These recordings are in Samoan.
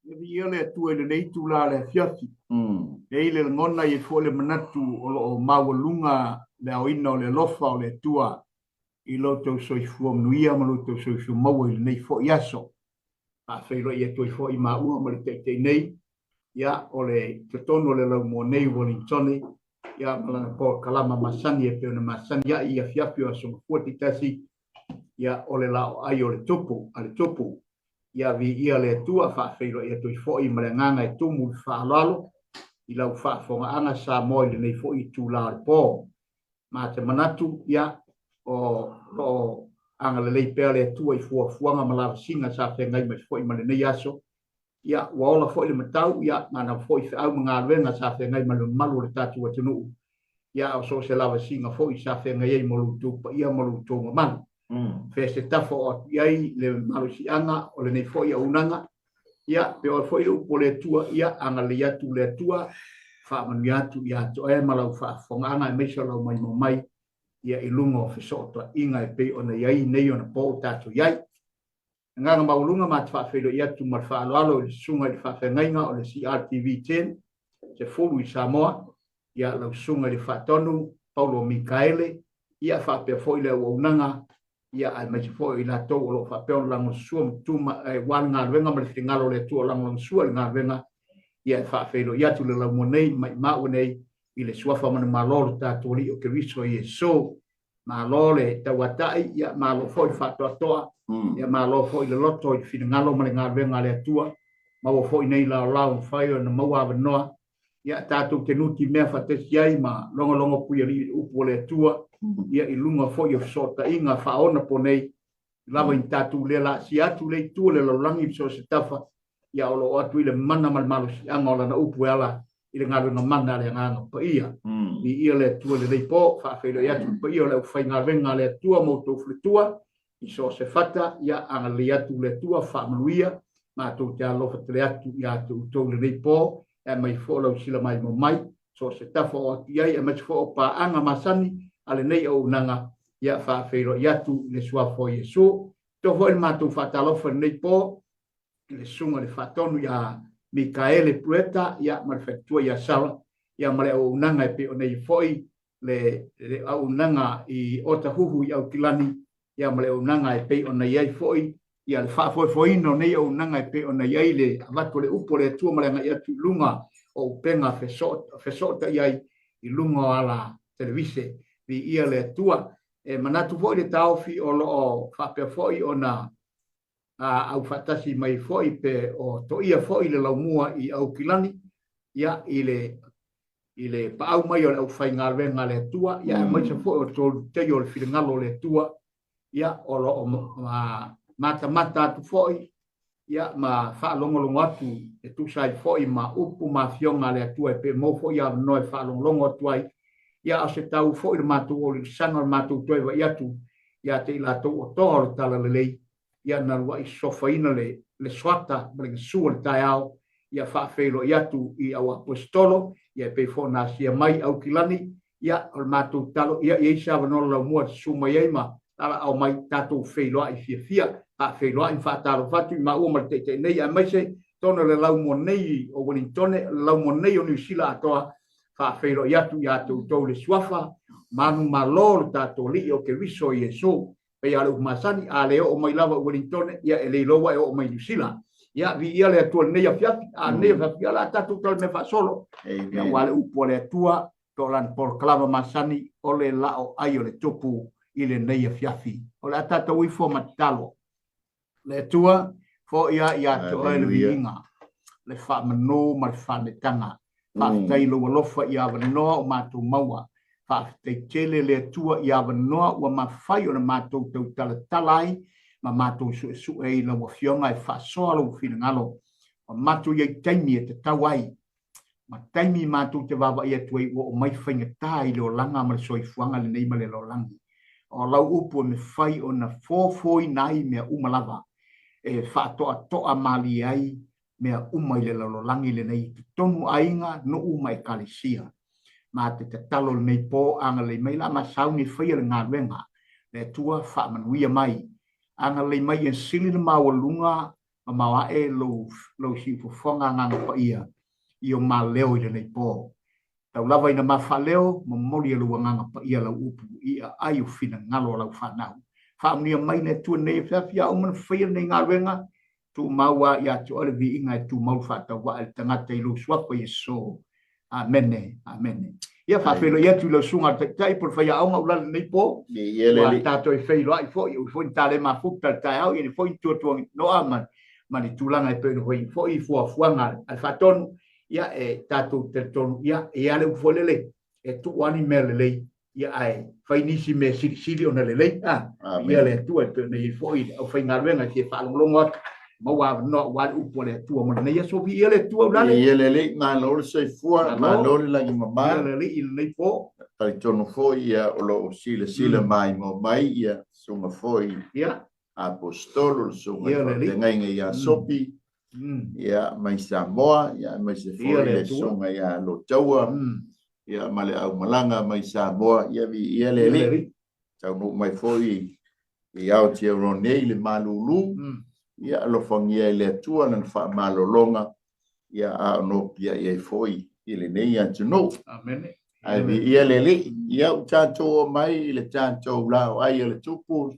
E viia le Atua i lenei itula o le afiafi. E i ai le lagona, e i ai foi le manatu o lo o maualuga le aoina o le alofa o le Atua i lo outou soifua manuia ma lo outou soifua maua i lenei foi aso. Faafeiloai atu ai foi maua ma le Taitai nei, ia, o le totonu o le laumua nei o Wellingtone, ia, ma lana polokalama masani e pei ona masani ai i afiafi o Aso Gafua taitasi, ia, o le laoai o le tupu, a le tupu. Ia viia le Atua, faafeiloai atu ai foi ma le agaga e tumu i le faaaloalo i lau faafofogaaga Samoa i lenei foi itula o le po. Ma te manatu, ia, o lo o agalelei pea le Atua i fuafuaga ma lavasiga sa feagai mai foi ma lenei aso. Ia, ua ola foi le matau, ia, ma ana foi feau ma galuega sa feagai ma le mamalu o le tatou atunuu, ia, a o so o se lavasiga foi sa feagai ai mo lo outou paia ma lo outou mamalu. Fea se tafa o atu i ai le malosiaga o lenei foi auaunaga, ia, pe o ai foi le upu a le Atua, ia, agalelei atu le Atua, faamanuia atu ia te oe ma lau faafofogaaga aemaise o lau maimoa mai, ia, i luga o fesootaiga e pei ona i ai nei ona po o tatou i ai. Agaga maualuga ma te faafeiloai atu ma le faaaloalo i le susuga i le faafeagaiga o le CRTV 10, 10 i Samoa, ia lau susuga i le Faatonu Paulo Mikaele, ia faapea foi le auaunaga, ia aemaise foi o i latou o lo o faapea ona lagolagosua ma tuma aua le galuega ma le finagalo o le Atua o lagolagosua i le galuega, ia e faafeiloai atu le laumua nei maimau nei i le suafa manumalo o le tatou Alii o Keriso Iesu. Malo le tauatai, ia malo foi le faatoatoa, ia malo foi le loto i le finagalo ma le galuega a le Atua. Maua foi nei laolao mafai ona maua avanoa, ia tatou te nutimea faatasi ai ma logologo puialii i le upu a le Atua, ia i luga foi o fesootaiga faaonaponei, lava ina tatou le laasia atu le itu o le lalolagi i so o se tafa, ia o lo o atu i le mana ma le malosiaga o lana upu e ala i le galuega mana a le Agaga Paia. Viia le Atua i lenei po, faafeiloai atu i le paia o le aufaigaluega a le Atua ma outou faletua i so o se fata, ia agalelei atu le Atua, faamanuia, matou te alofa tele atu ia te outou i lenei po, e aumai foi o lau silamaimoa mai, so o se tafa o atu i ai, aemaise foi o paaga masani a lenei auaunaga, ia faafeiloai atu i le suafa o Iesu. Ito foi le matou faatalofa i lenei po, i le susuga i le Faatonu ia Mikaele Pueta, ia, ma le faletua ia Sara, ia, ma le auaunaga e pei ona i ai foi le, le auaunaga i Otahuhu i Aukilani, ia, ma le auaunaga e pei ona i ai foi ia le faafoefoeina o nei auaunaga e pei ona i ai le avatu o le upu a le Atua ma le agai atu i luga o upega fesootai ai i luga o ala televise. Viia le Atua. E manatu foi le taofi o lo o faapea foi ona aufaatasi mai foi pe o toia foi le laumua i Aukilani, ia, i le i le paau mai o le aufaigaluega a le Atua, ia, aemaise foi o le tolutei o le finagalo o le Atua, ia, o lo o matamata atu foi, ia, ma faalogologo atu e tusa ai foi ma upu ma afioga a le Atua e pe maua foi avanoa e faalogologo atu ai, ia, a o se tau foi le matou oliolisaga o le matou toe vaai atu ia te i latou o toa o le Talalelei, ia na lua'i sofaina le, le soata ma le gasu o le taeao, ia faafeiloai atu i au aposetolo, ia e pei foi ona asia mai Aukilani, ia o le matou tatalo, ia i ai se avanoa laumua e susu mai ai ma alaao mai tatou feiloai fiafia, faafeiloai ma faatalofa atu i maua ma le Taitai nei, aemaise tonu o le laumua nei o Welingtone, o le laumua nei o Niu Sila atoa, faafeiloai atu ia te outou le suafa manumalo o le tatou Alii o Keriso Iesu. Pei lava o le upu masani, a le oo mai lava i Welingtone, ia e le iloa e oo mai i Niu Sila. Ia, viia le Atua i lenei afiafi, a lenei afiafi, ia o le a tatou talamea faasolo. Ia, aua le upu a le Atua, to lana polokalama masani, o le la'o ai o le tupu i lenei afiafi. O le a tatou ifo ma tatalo. Le Atua, foia ia te oe le viiga, le faamanu ma le faanetaga. Faafetai i lou alofa i avanoa o matou maua. Faafetai tele le Atua i avanoa ua mafai ona matou tautalatala ai ma matou suesue ai i lau Afioga e faasoa lou finagalo. Ua matou i ai taimi e tatau ai ma taimi matou te vaavaai atu ai ua oo mai faigata i le olaga ma le soifuaga lenei ma le lalolagi. O lau upu e mafai ona fofoina ai mea uma lava, e faatoatoa malie ai mea uma i le lalolagi lenei i totonu o aiga, nuu ma ekalesia. Ma te tatalo lenei po, agalelei mai la ma sauni e faia le galuega. Le Atua faamanuia mai. Agalelei mai ia sili le maualuga Mamao ae lou, lou siufofoga Agaga Paia i o ma leo i lenei po. Tau lava ina ma faaleo, momoli e lou Agaga Paia lau upu i aai o finagalo o lau fanau. Faamanuia mai le Atua i lenei afiafi a uma ona faia lenei galuega, tumau lava ia te oe le viiga e tumau le faatauvaa i le tagata i lou Suafa Iesu. Amene, amene. Ia, faafeiloai atu i lau susuga i le Taitai po o le faiaoga ua lale i lenei po. Ua tatou e feiloai foi, ui foi ni ta le mafuta i le taeao, ia ni foi ni tuatuanoa ma, ma ni tulaga e pei ona foi foi fuafuaga a le Faatonu. Ia, e tatou talitonu, ia, e i ai lava le upu foi lele, e tuu lava ni mea lelei ia ae fai nisi mea silisili ona lelei. A, ia le Atua e pei ona i ai foi le aufaigaluega e fia faalogologo atu, maua avanoa aua le upu a le Atua mo lenei aso. Viia le Atua Ulalei. Viia le Alii, malo le soifua, malo le lagi mama. Viia le Alii i lenei po. Talitonu foi ia o lo o silasila maimoa mai ia susuga foi Aposetolo, le susuga i le faafeagaiga ia Sopi, ia mai Samoa, ia aemaise foi le susuga ia Lotaua, ia ma le aumalaga mai Samoa, ia viia le Alii. Taunuu mai foi i Aotearoa nei le malulu, ia alofagia e le Atua lana faamalologa, ia a o nopiai ai foi i lenei atunuu. Amene. Ae viia le Alii. Ia ua tatou oo mai i le tatou laoai a le Tupu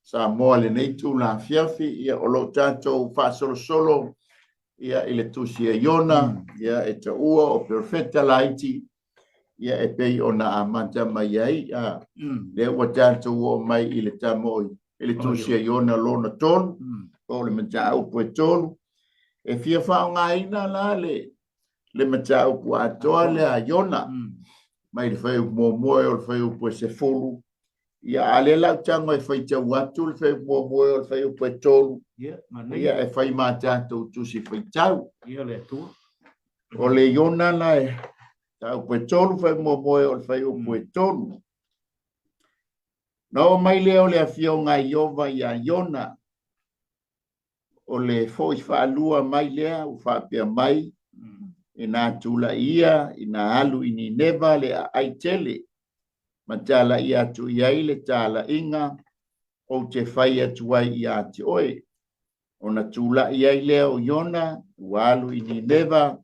Samoa i lenei itula afiafi, ia o lo o tatou faasolosolo ia i le tusi a Iona, ia e taua o perofeta laiti, ia e pei ona amata mai ai, a, lea ua tatou oo mai i le tama i le tusi a Iona lona tolu, po o le mataupu e tolu. E fia faaaogaina la le le mataupu atoa lea a Iona, mai le fuaiupu muamua e oo i le fuaiupu e 10. Ia, a lea la ou tago e faitau atu le fuaiupu muamua e oo i le fuaiupu e 3, ia, e fai ma tatou tusi faitau. O le Iona la e mataupu e 3, fuaiupu muamua e oo i le fuaiupu e 3. Na oo mai lea o le afioga a Ieova ia Iona, o le foi faalua mai lea ua faapea mai, Ina tulai ia, ina alu i Nineva le aai tele, ma talai atu i ai le talaiga ou te fai atu ai ia te oe. Ona tulai ai lea o Iona, ua alu i Nineva,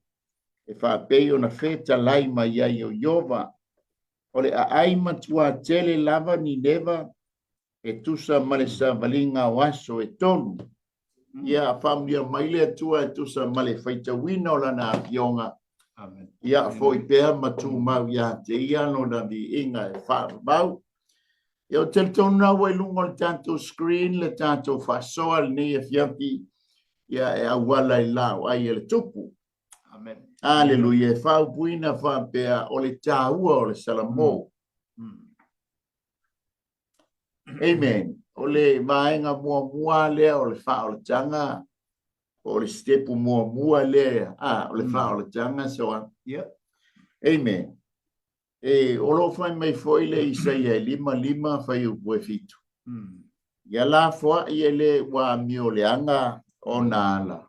e faapei ona fetalai mai ai o Ieova. O le aai matua tele lava Nineva, e tusa ma le savaliga o aso e tolu. Ia faamanuia mai le Atua e tusa ma le faitauina o Lana Afioga. Ia foi pea ma tumau ia te Ia Lona viiga e faavavau. Ia, ou te talitonu la ua i luga o le tatou screen le tatou faasoa i lenei afiafi, ia e auala i laoai a le Tupu. Amen. Aleluia. E faaupuina faapea o le taua o le Salamo. Amen. O le vaega muamua lea o le faaolataga, o le sitepu muamua lea, a, o le faaolataga, so a. Yeah. Amen. E, o lo o fai mai foi le Isaia e 55 fuaiupu e 7. Ia lafoai e le ua amioleaga ona ala.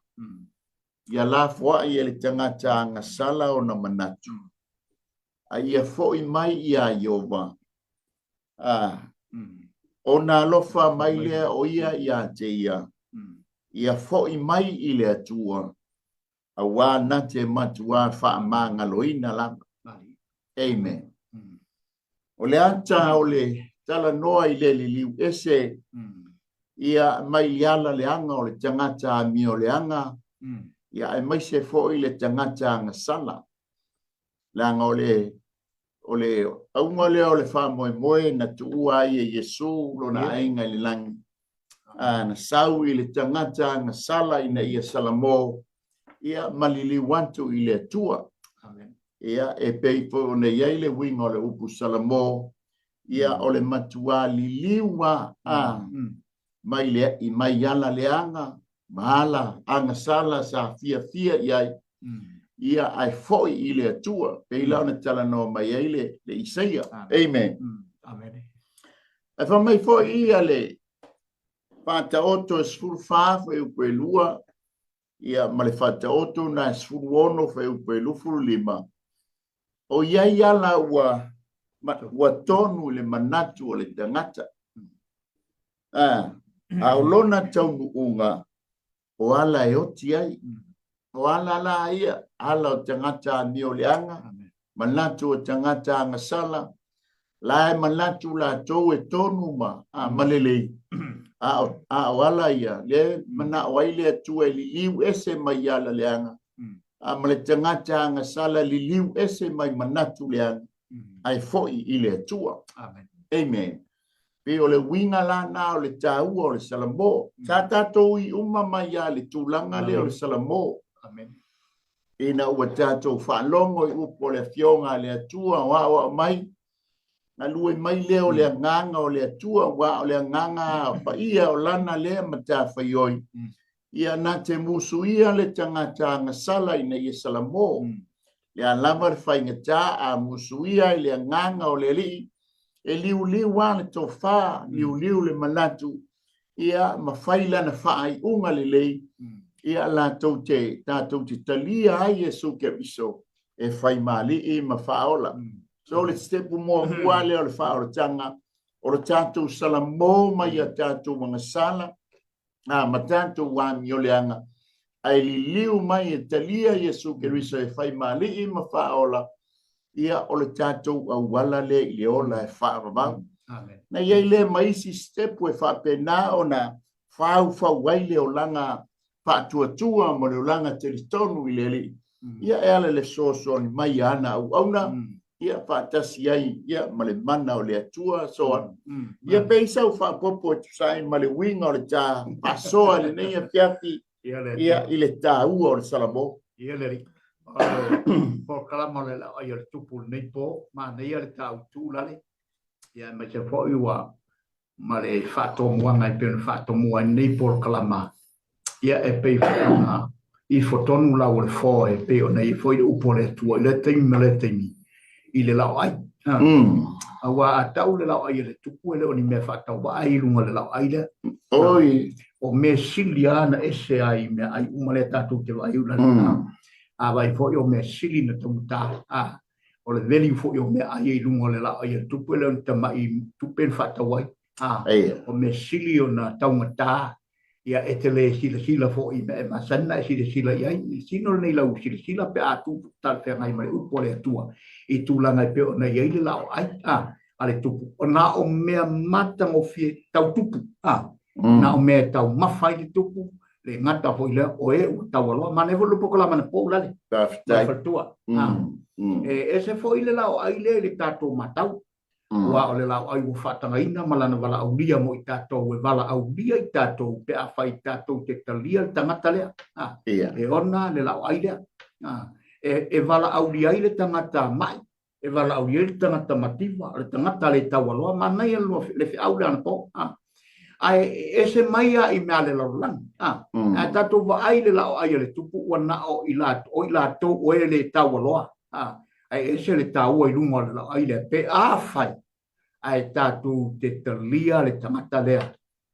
Ia lafoai e le tagata agasala ona manatu. A ia foi mai iā Ieova, a, ona alofa mai lea o ia iā te ia, ia foi mai i le Atua, auā na te matuā faamagaloina lava. Amen. O le ata o le talanoa i le liliu ese, ia mai i ala leaga o le tagata amioleaga, ia aemaise foi le tagata agasala. Leaga o le, o le auga lea o le faamoemoe na tuua ai e Iesu lona aiga i le lagi, a na sau i le tagata agasala ina ia salamo, ia ma liliu atu i le Atua. Amen. Ia, e pei foi ona i ai le uiga o le upu salamo, ia o le matuā liliu a, a, mai le, mai ala leaga ma ala agasala sa fiafia i ai, ia ae foi i le Atua, pei la ona talanoa mai ai le, le Isaia. Amen. Amen. Ae fai mai foi ia le Faataoto e 14 fuaiupu e 2, ia ma le Faataoto na e 16 fuaiupu e 25, o i ai ala ua, ua tonu i le manatu o le tagata. A, a o lona taunuuga, O ala e oti ai. O ala la ia, ala o tagata amioleaga, manatu o tagata agasala, la e manatu latou e tonu ma, a, ma lelei. A o, a o ala ia, le manao ai le Atua e liliu ese mai ala leaga, a ma le tagata agasala liliu ese mai manatu leaga, ae foi i le Atua. Amen. Amen. Pei o le uiga la na o le taua o le Salamo. Sa tatou ui uma mai lava i le tulaga lea o le Salamo. Amen. Ina ua tatou faalogo i upu o le Afioga a le Atua o aoao mai, galue mai lea o le agaga o le Atua, aua o le agaga paia o lana lea matafaioi. Ia na te musuia le tagata agasala ina ia Salamo. Le a lava le faigata a musuia i le agaga o le Alii, e liuliu lava le tofa, liuliu le manatu, ia ma fai lana faaiuga lelei, ia latou te, tatou te talia ai Iesu Keriso e fai ma Alii ma Faaola. So o le sitepu muamua lea o le faaolataga, o le tatou Salamo mai a tatou agasala, a ma tatou amioleaga, ae liliu mai e talia Iesu Keriso e fai ma Alii ma Faaola, ia o le tatou auala lea i le ola e faavavau. Na i ai lea ma isi sitepu e faapena ona faufau ai le olaga faatuatua ma le olaga talitonu i le Alii, ia e ala i le fesoasoani mai a ana auauna, ia faatasi ai ia ma le mana o le Atua. So, ia pei sau faaopoopo e tusa ai ma le uiga o le ta faasoa i lenei afiafi, ia i le taua o le Salamo. Ia le Alii, o le polokalama o le laoai o le Tupu i lenei po, manaia le ta utu lale, ia aemaise foi ua ma le faatomuaga e pei ona faatomua ai lenei polokalama, ia e pei foi ona ifo tonu lau o le foe e pei ona i ai foi le upu a le Atua i lea taimi ma lea taimi i le laoai. Aua a tau le laoai a le Tupu e le o ni mea faatauvaa i luga o le laoai lea. Oi. O mea sili lava na ese ai i meaai uma lea tatou te vaai i lalo. A vaai foi o mea sili na taugata. O le value foi o meaai i luga o le laoai a le Tupu e le o ni tamai tupe na faatau ai. O mea sili ona taugata. Ia, e te le silasila foi i mea e masani ona e silasila i ai, i le tino lenei lau silasila pe a tu talafeagai ma le upu a le Atua i tulaga e pei ona i ai le laoai a, a le tupu. O na o mea matagofie tau tupu, a, na o mea e taumafa ai le tupu, le gata foi lea o e ua taualoa. Manaia foi le polokalama na pou lale, ma le faletua. A, e ese foi le laoai lea i le tatou matau. Aua o le laoai ua faatagaina ma lana valaaulia mo i tatou, e valaaulia i tatou pe afai tatou te talia le tagata lea, e ona le laoai lea. E valaaulia ai le tagata ma'i, e valaaulia ai le tagata mativa, o le tagata le taualoa, manaia le feau lea anapo. Ae ese mai lava i mea a le lalolagi. Ae tatou vaai i le laoai a le Tupu ua na o i latou o e le taualoa. Ae ese le taua i luga o le laoai lea, pe afai ae tatou te talia le tagata lea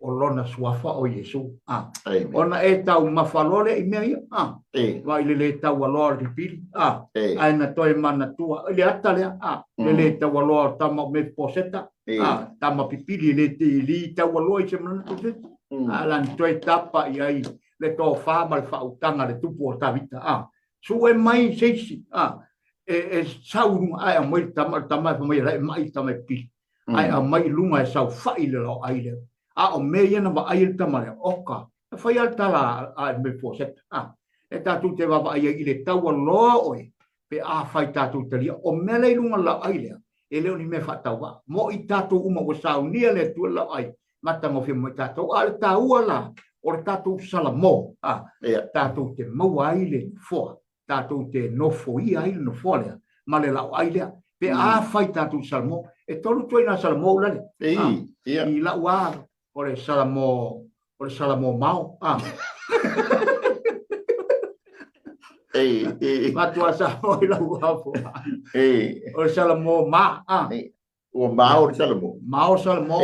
o lona suafa o Iesu. A. Ona e taumafa loa lea i mea ia. A. Vaai i le le taualoa o le pipili. A. Ae na toe manatua i le ata lea. A. Le le taualoa o tama o Mefiposeta. A. Tama pipili e le te li taualoa i se manatu o se isi. A la na toe tapa i ai le tofa ma le faautaga a le tupu o Tavita. A. Sue mai se isi, a, e, e sau i luga, ae aumai le tama, le tama e fai mai e la e mai le tama e pili. Ae aumai i luga e saofai le laoai lea. A o mea ia na vaai ai le tama lea, oka, na fai lava le tala a Mefiposeta, a, e tatou te vaavaai ai i le taualoa oe, pe afai tatou talia. O mea la i luga o le laoai lea, e le o ni mea faatauvaa. Mo i tatou uma ua saunia le Atua i le laoai, matagofie mo i tatou. A o le taua la o le tatou Salamo, a, tatou te maua ai le nofoa, tatou te nofoia ai le nofoa lea ma le laoai lea. Pe afai tatou Salamo, e tolu ituaiga Salamo ulale. I lau a o le Salamo, o le Salamo mao, a. Matua Salamo i lau apo. O le Salamo ma, a. Ua mao le Salamo. Mao le Salamo.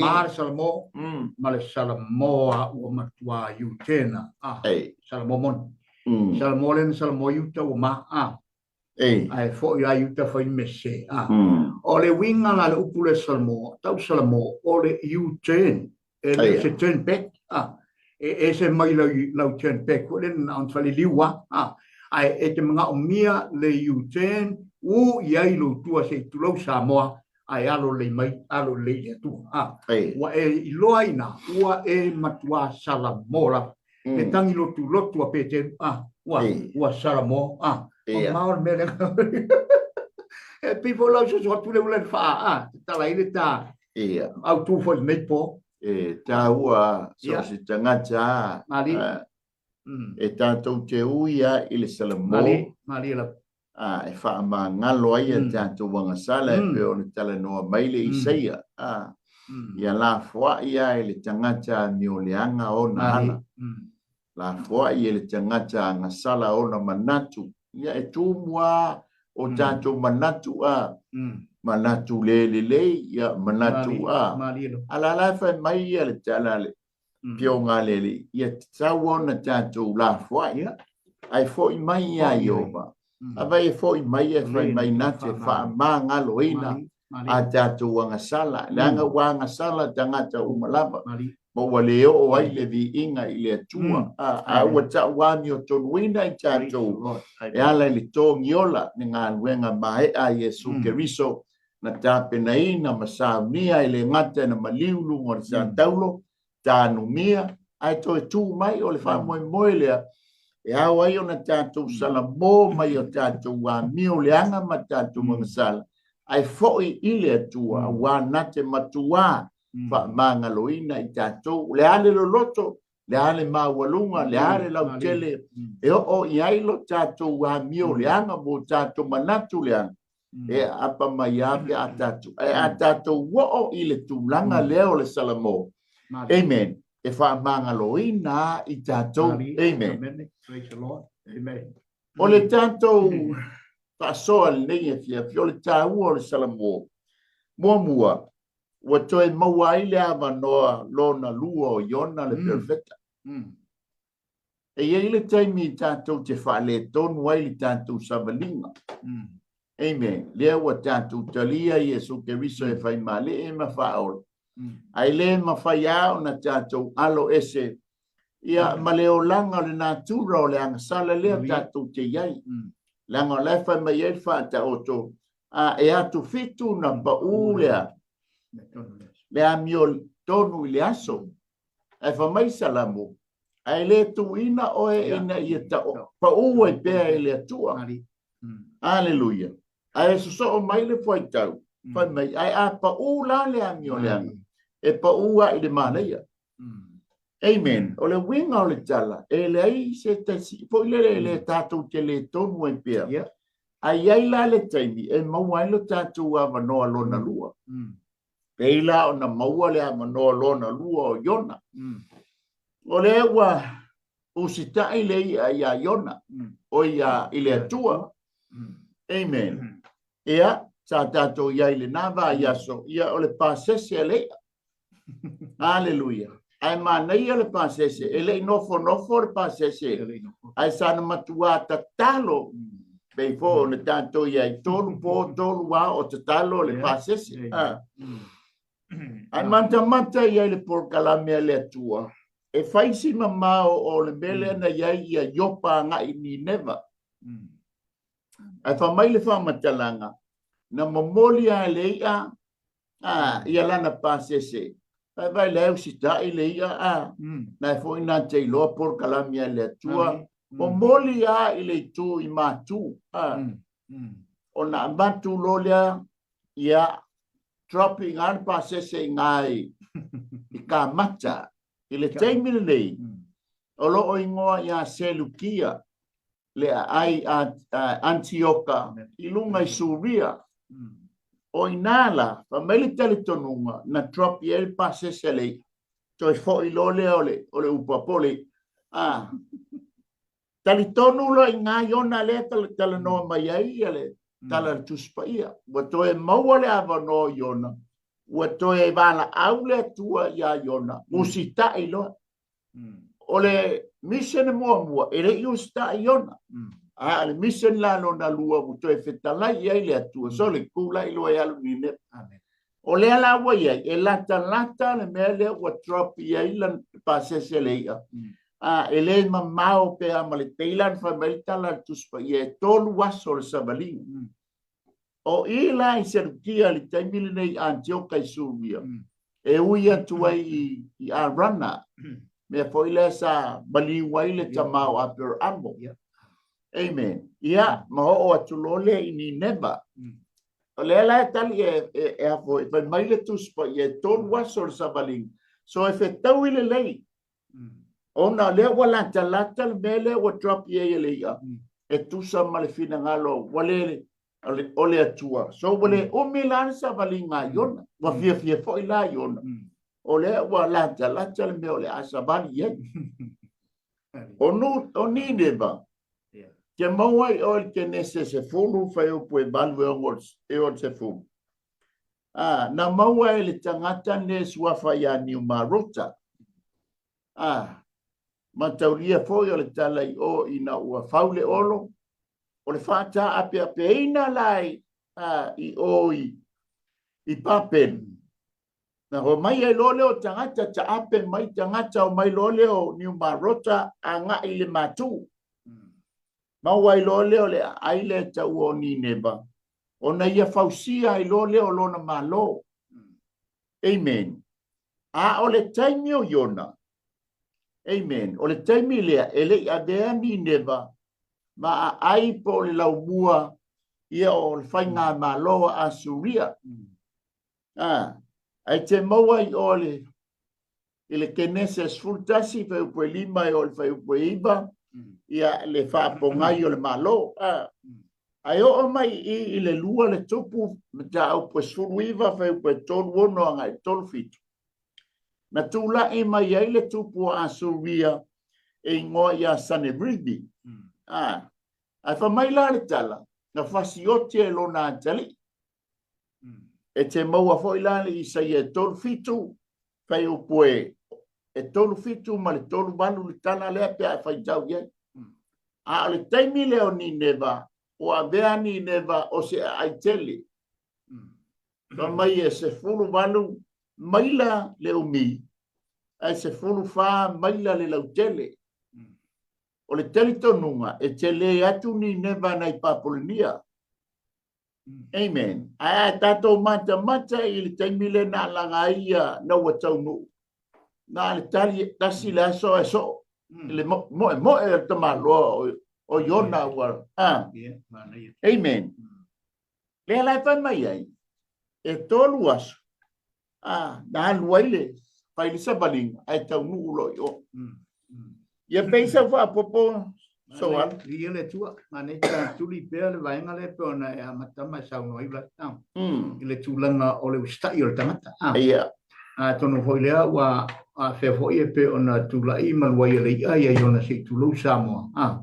Ma le Salamo. Ma le Salamo a ua matua Iutena. A. Salamo moni. Salamo lea na Salamo i uta ua ma. A. Ae foi lava i uta fai mea sese. A. O le uiga la le upu lea Salamo, tau Salamo, o le U-turn. E le o se turn back. A. E ese mai lau, lau turn back foi lea na ona faliliu lava, a. Ae e te manaomia le U-turn, ū i ai lou tua se i tulou Samoa, ae alo lelei mai, alo lelei i le Atua. A. Ua e iloa ai ina, ua e matuā salamo lava. Le tagi lotu lotu a Peteru, a, ua, ua salamo, a. Mamao le mea lea. E pei foi o lau soso atu lea ua le faa, a, tatala ai le ta autu foi i lenei po. E taua so o se tagata e tatou te ui lava i le salamo e faamagalo ai a tatou agasala e pei ona talanoa mai le Isaia, ia lafoai lava e le tagata amioleaga ona ala. Lafoai e le tagata agasala ona manatu. Ia e tumu lava o tatou manatu a, manatu le lelei, ia manatu a. A la la e fai mai ia le tala a le Pioga a le Alii, ia tatau ona tatou lafoai, ae foi mai ia Ieova. Afai e foi mai e fai mai na te faamagaloina a tatou agasala, leaga ua agasala tagata uma lava, ma ua le oo ai le viiga i le Atua. A ua tauamiotonuina i tatou e ala i le togiola le galuega maea a Iesu Keriso na tapenaina ma saunia e le gata na maliu luga o le sataulo, tanumia, ae toe tu mai. O le faamoemoe lea e ao ai ona tatou salamo mai o tatou amio leaga ma tatou agasala, ae foi i le Atua, aua na te matuā faamagaloina i tatou. O le a le loloto, le a le maualuga, le a le lautele e oo i ai lo tatou amio leaga mo tatou manatu leaga, e aapa mai lava pe a tatou, ae a tatou oo i le tulaga lea o le salamo, amen, e faamagaloina lava i tatou, amen. O le tatou faasoa lenei afiafi, o le taua o le salamo. Muamua, ua toe maua ai le avanoa lona lua o Iona le perofeta. E i ai le taimi tatou te faaletonu ai le tatou savaliga. Amen. Lea ua tatou talia Iesu Keriso e fai malie ma faaola. Ae le mafai lava ona tatou alo ese ia ma le olaga o le natura o le agasala lea tatou te i ai. Leaga o la e fai mai ai le Faataoto, a e atu fitu na pau lea le amio tonu i le aso. Ae fai mai Salamo, ae le tuuina oe ina ia pau ai pea e le Atua. Aleluia. Ae sosoo mai le fuaitau, fai mai, ae a pau la le amioleaga, e pau lava i le manaia. Amen. O le uiga o le tala, e leai se tasi, foi lele e le tatou te le tonu ai pea. Ae i ai la le taimi e maua ai lo tatou avanoa lona lua. Pei la ona maua le avanoa lona lua o Iona. O lea ua usitai le i'a iā Iona, o ia i le Atua. Amen. Ia, sa tatou i ai i lena vaiaso, ia o le pasese a le i'a. Aleluia. Ae manaia le pasese, e le i nofonofo le pasese, ae sa na matuā tatalo, pei foi ona tatou i ai, tolu po, tolu ao o tatalo le pasese. Ae matamata i ai le polokalame a le Atua, e fai si mamao o le mea lea na i ai ia Iopa agai i Nineva. Ae fai mai le faamatalaga, na momoli lava e le i'a a, ia lana pasese. Vai vai lea usitai le i'a a, na e foi na te iloa polokalame a le Atua. Momoli lava i le itu i Matu a, ona avatu loa lea ia dropping lava le pasese i ina i Kamata. I le taimi lenei, o lo o igoa ia Selukia le aai a Antioka i luga i Suria. O i ina la, fai mai le talitonuga, na drop i ai le pasese a le i'a. Toe foi loa lea o le, o le upu a Pole, a, talitonu loa i ina Iona lea e talanoa mai ai ia le tala a le Tusi Paia. Ua toe maua le avanoa o Iona, ua toe valaau le Atua iā Iona, usitai loa. O le mission muamua, e le i usitai Iona. A o le mission la lona lua ua toe fetalai i ai le Atua, sole, tulai loa e alu i Nineva. O lea la ua i ai, e latalata le mea lea ua drop i ai le pasese a le i'a, a e le mamao pe a ma le pei la na fai mai le tala a le Tusi Paia e 3 aso le savaliga. O i la i Selukia i le taimi lenei i Anitioka i Suria, e ui atu ai i Arana, mea foi lea sa maliu ai le tama o Aperamo. Amen. Ia, ma oo atu loa lea i Nineva. O lea la e tali e a foi, fai mai le Tusi Paia e 3 aso le savaliga. So e fetaui lelei. Ona o lea ua latalata le mea lea ua drop i ai e le i'a, e tusa ma le finagalo ua le o le Atua. So ua le umi la le savaliga a Iona. Ua fiafia foi la Iona. O lea ua latalata le mea o le a savali i ai. O Nineva, ke maua ai oe i le Kenese 10, fuaiupu e 8 e oo i le 10. A, na maua e le tagata ne suafa iā Niumarota. A, mataulia foi o le tala i o ina ua fau le olo, o le faataapeapeina la i o i Papelu. Na homai ai loa lea o tagata taape mai tagata, omai loa lea o Niumarota agai i le matu. Maua ai loa lea o le aai lea e taua o Nineva, ona ia fausia ai loa lea o lona Malo. Amen. A o le taimi o Iona, amen, o le taimi lea e le i avea Nineva ma aai po o le laumua ia o le faigamalo a Asuria. A, ae te maua i o le i le Kenese 11, fuaiupu e 5 e oo i le fuaiupu e 9, ia le faapogai o le Malo. A, ae oo mai i i le 2 le Tupu, mataupu e 19, fuaiupu e 36 agai i le 37. Na tulai mai ai le tupu o Asuria e igoa ia Saneribi. A, ae fai mai la le tala, na fasioti e lona atalii. E te maua foi la le Isaia e 37, fuaiupu e 37 ma le 38 le tala lea pe a e faitau i ai. A o le taimi lea o Nineva, ua avea Nineva o se aai tele. Fai mai e 18 maila le umi, ae 14 maila le lautele. O le talitonuga e tele atu Nineva nai Papolonia. Amen. Ae a tatou matamata i le taimi lea na alaga ai ia na ua taunuu, na o le tali tasi le aso ae soo i le moemoe o le tamaloa o Iona ua, a. Amen. Lea la e fai mai ai, e 3 aso, a, na alu ai le fai le savaliga ae taunuu loa i o. Ia pei sau faaopoopo Soala. Viia le Atua, manaia ta tuli pea le vaega lea pei ona e amata ma e saunoa ai Ulatau i le tulaga o le usitai o le tagata. Ia. Atonu foi lea ua afea foi e pei ona tulai ma luai e le i'a ia Iona se i tulou Samoa.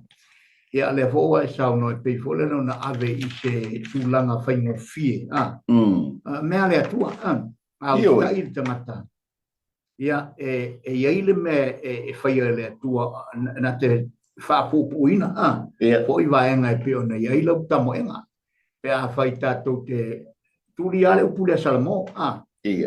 Ia lea foi ua e saunoa e pei foi lea ona ave i se tulaga faigofie. Mea a le Atua, a usitai le tagata, ia e i ai le mea e faia e le Atua na te faapuupuuina foi vaega e pei ona i ai lau tamoega. Pe afai tatou te tuli lava le upu lea Salamo,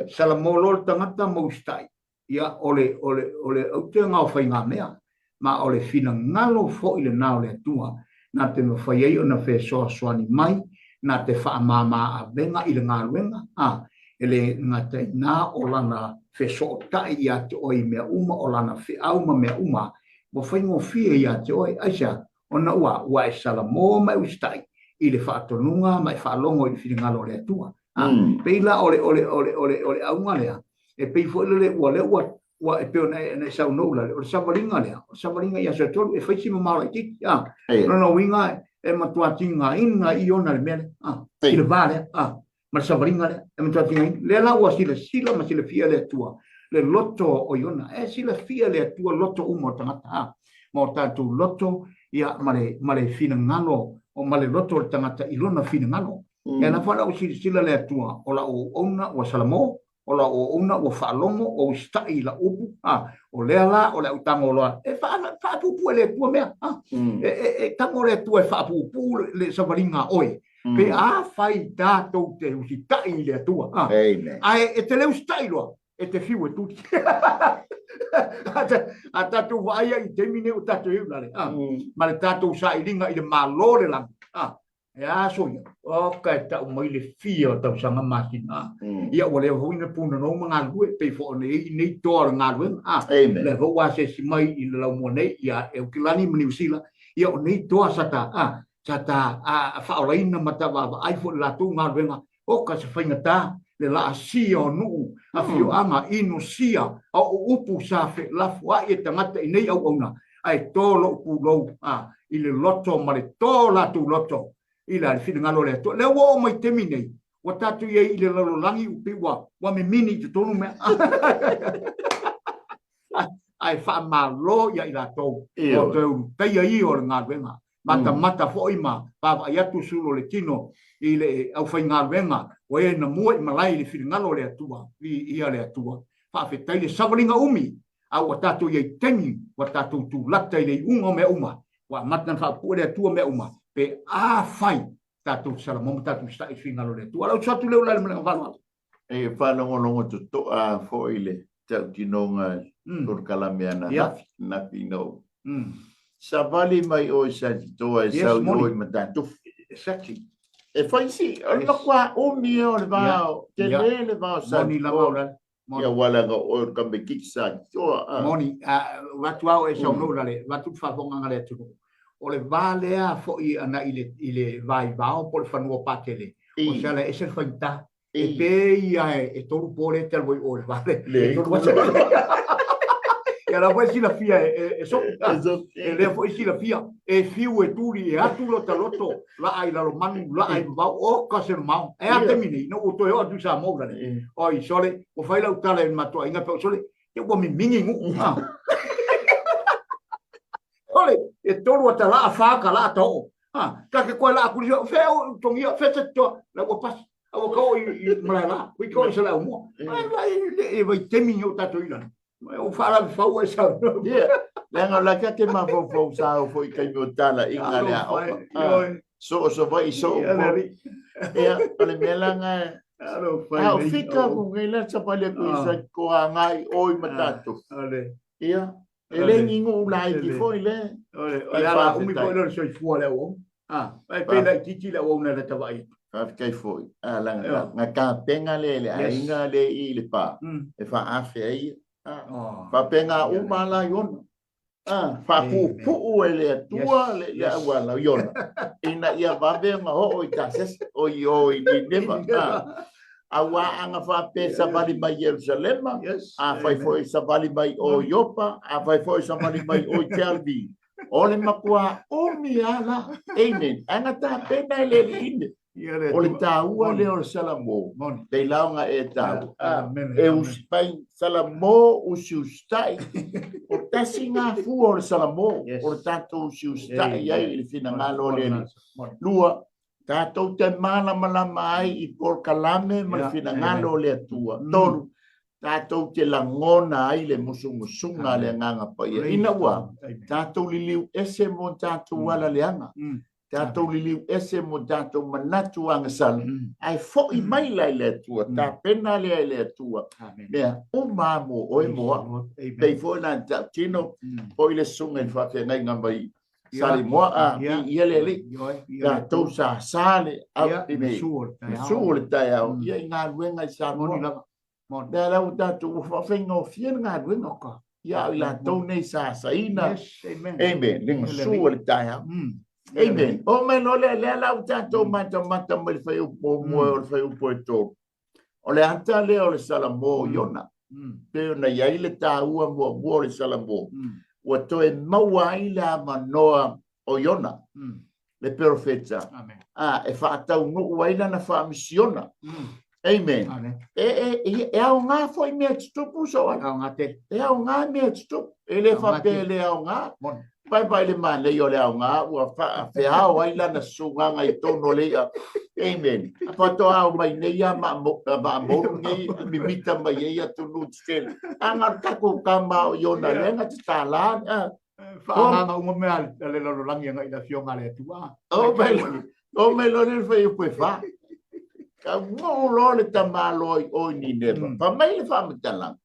Salamo loa le tagata ma usitai, Ia, o le, o le, o le autega o faigamea, ma o le finagalo foi lena o le Atua, na te mafai ai ona fesoasoani mai, na te faamama avega i le galuega, a, e le gata i na o lana fesootai ia te oe i mea uma, o lana feau ma mea uma, ua faigofie ia te oe. Aisea? Ona ua, ua e salamo ma e usitai i le faatonuga ma e faalogo i le finagalo o le Atua. A, pei la o le, o le, o le, o le, o le auga lea, e pei foi lele ua lea ua, ua e pei ona e saunoa Ulale, o le savaliga lea, o le savaliga i aso e 3, e fai si mamao laitiiti. A, lona uiga e matua tigaina i ona le mea lea, a, i le va lea, a, ma le savaliga lea, e matua tigaina. Lea la ua silasila ma silafia le Atua, le loto o Iona. E silafia le Atua loto uma o tagata, a, ma o tatou loto, ia, ma le, ma le finagalo, o ma le loto o le tagata i lona finagalo. E ala foi la ua silasila le Atua, o lau auauna ua salamo, o lau auauna ua faalogo, ua usitai i lau upu, a, o lea la o le a ou tago loa e faapuupuu e le Atua mea, a, e tago le Atua e faapuupuu le savaliga a oe. Pe afai tatou te usitai i le Atua. Amen. Ae e te le usitai loa, e te fiu e tuli. A tatou vaai ai i taimi nei o tatou i ulale, ma le tatou sailiga i le Malo o le lagi, e a soia, oka e tau mai le fia o tausaga masina. Ia ua leva foi na punanou ma galulue, pei foi ona i ai nei toa o le galuega. Amen. Lea foi ua asiasi mai i le laumua nei ia Aukilani ma Niu Sila, ia o nei toa sa ta, sa ta faaolaina ma ta vaavaai foi i le latou galuega, oka se faigata le laasia o nuu, afioaga, inosia, a o upu sa felafoai e tagata i nei auauna, ae to lou pulou i le loto ma le to latou loto i le finagalo o le Atua. Lea ua oo mai taimi nei, ua tatou i ai i le lalolagi ua pei ua mimini i totonu mea. Ae faamalo ia i latou o toe ulutaia ia o le galuega. Matamata foi ma vaavaai atu sulu o le tino i le aufaigaluega ua e na mua i malae i le finagalo o le Atua, viia le Atua. Faafetai le savaliga umi, a ua tatou i ai taimi ua tatou tulata i le iuga o mea uma, ua amata ona faapue le Atua mea uma, pe afai tatou salamo ma tatou sa'i i le finagalo o le Atua. O lau atu lea o le ma le faaaloalo. E faalogologo totoa foi le tautinoga polokalame ananafi, nafi ina ou savali mai oe Satitoa e sau i o i Matatufu. Exactly. E fai si, o le matua umi ia o le va, tele le va o Satitoa. Ia aua leaga o oe o le tamaitiiti Satitoa. Moni, avatu lava oe e saunoa lale, avatu le faafofogaaga a le atunuu. O le va lea foi ana i le va i Vao po o le fanua Patele, o se ala e ese le faigata. E pei ia e tolu po le te alu ai o le vale. Le Ia la foi silafia e sopi. E lea foi silafia. E fiu e tuli e atu lo ta loto laa i Lalomanu, laa i Vavau, o ka se mamao. E a taimi nei, ina ua toe oo atu i Samoa ulale. Oi, sole, ua fai lau tala i le matou aiga pe o sole, ia ua mimigi nuu. Sole, e tolu ata laa, fa ka laa ta oo. Ta ke koe laa kuli, fea o tongia, fea te toa, la ua pasi. A ua ka oo i Malaela, ua ka oo i Saleaaumua. E vaitaimi o tatou i lalo. O faalave fau ai sau. Ia, leaga o la ka te mafaufau sa o foi taimi o talaiga le aoga. So o Savaii, so o Upolu. Ia, o le mea la na a o fika ku ngai la savali atu i Satitoa agai o i Matatufu. Ia, E le ni nuu laiti foi le. O le ala umi foi le soifua le auauna. Ah, e pei laitiiti le auauna le tavaai atu. Faafetai foi. Ah, la na tapena le le aiga le i le pa e faaafe ai. Ah, faapena uma la i ona. Ah, faapuupuu e le Atua le le auala o Iona ina ia vave ona oo i Tasesi o i o i Nineva. Ah, Aua ana faapea e savali mai Ierusalema, afai foi e savali mai o Iopa, afai foi e savali mai o i Tel-Aviv, o le matua umi lava la. Amen. Ae na tapena e le Alii O le taua lea o le Salamo, pei la ona e taua. E usipai, Salamo usiusitai. O tasi na fua o le Salamo, o le tatou usiusitai ai i le finagalo o le Alii. Lua, tatou te malamalama ai i polokalame ma le finagalo o le Atua. Tolu, tatou te lagona ai le musumusuga a le Agaga Paia, ina ua tatou liliu ese mo tatou ala leaga, tatou liliu ese mo tatou manatu agasala, ae foi mai la i le Atua, tapena lea e le Atua mea uma mo oe mo au. Pei foi la tautino foi le susuga i le faafeagaiga mai Salimoa a ia le Alii, tatou sa sa le au i le gasu o le taeao ia i galuega i Samoa. Lea la ua tatou ua faafaigofie le galuega ia i latou nei sa saina. Amen. Le gasu o le taeao. Amen. O mai loa lea, lea la ua tatou matamata mai le fuaiupu muamua o le fuaiupu e tolu. O le ata lea o le Salamo o Iona. Pei ona i ai le taua muamua o le Salamo, ua toe maua ai le avanoa o Iona, le perofeta, a, e faataunuu ai lana faamisiona. Amen. E aoga foi mea tutupu so ai. E aoga mea tutupu. E le faapea e le aoga. Vaivai le manaia o le aoga ua faafeao ai lana susugaga i totonu o le i'a. Amen. Faatoa ao mai nei a vaamoulu nei mimita mai ai atunuu tetele. A na o le tatou tama o Iona lea na tatala. Faaagaga uma mea a le lalolagi agai i le Afioga a le Atua. Oh, mai. Oo mai loa lea i le fuaiupu e 4. Taunuu loa le tamaloa i o i Nineva, fai mai le faamatalaga,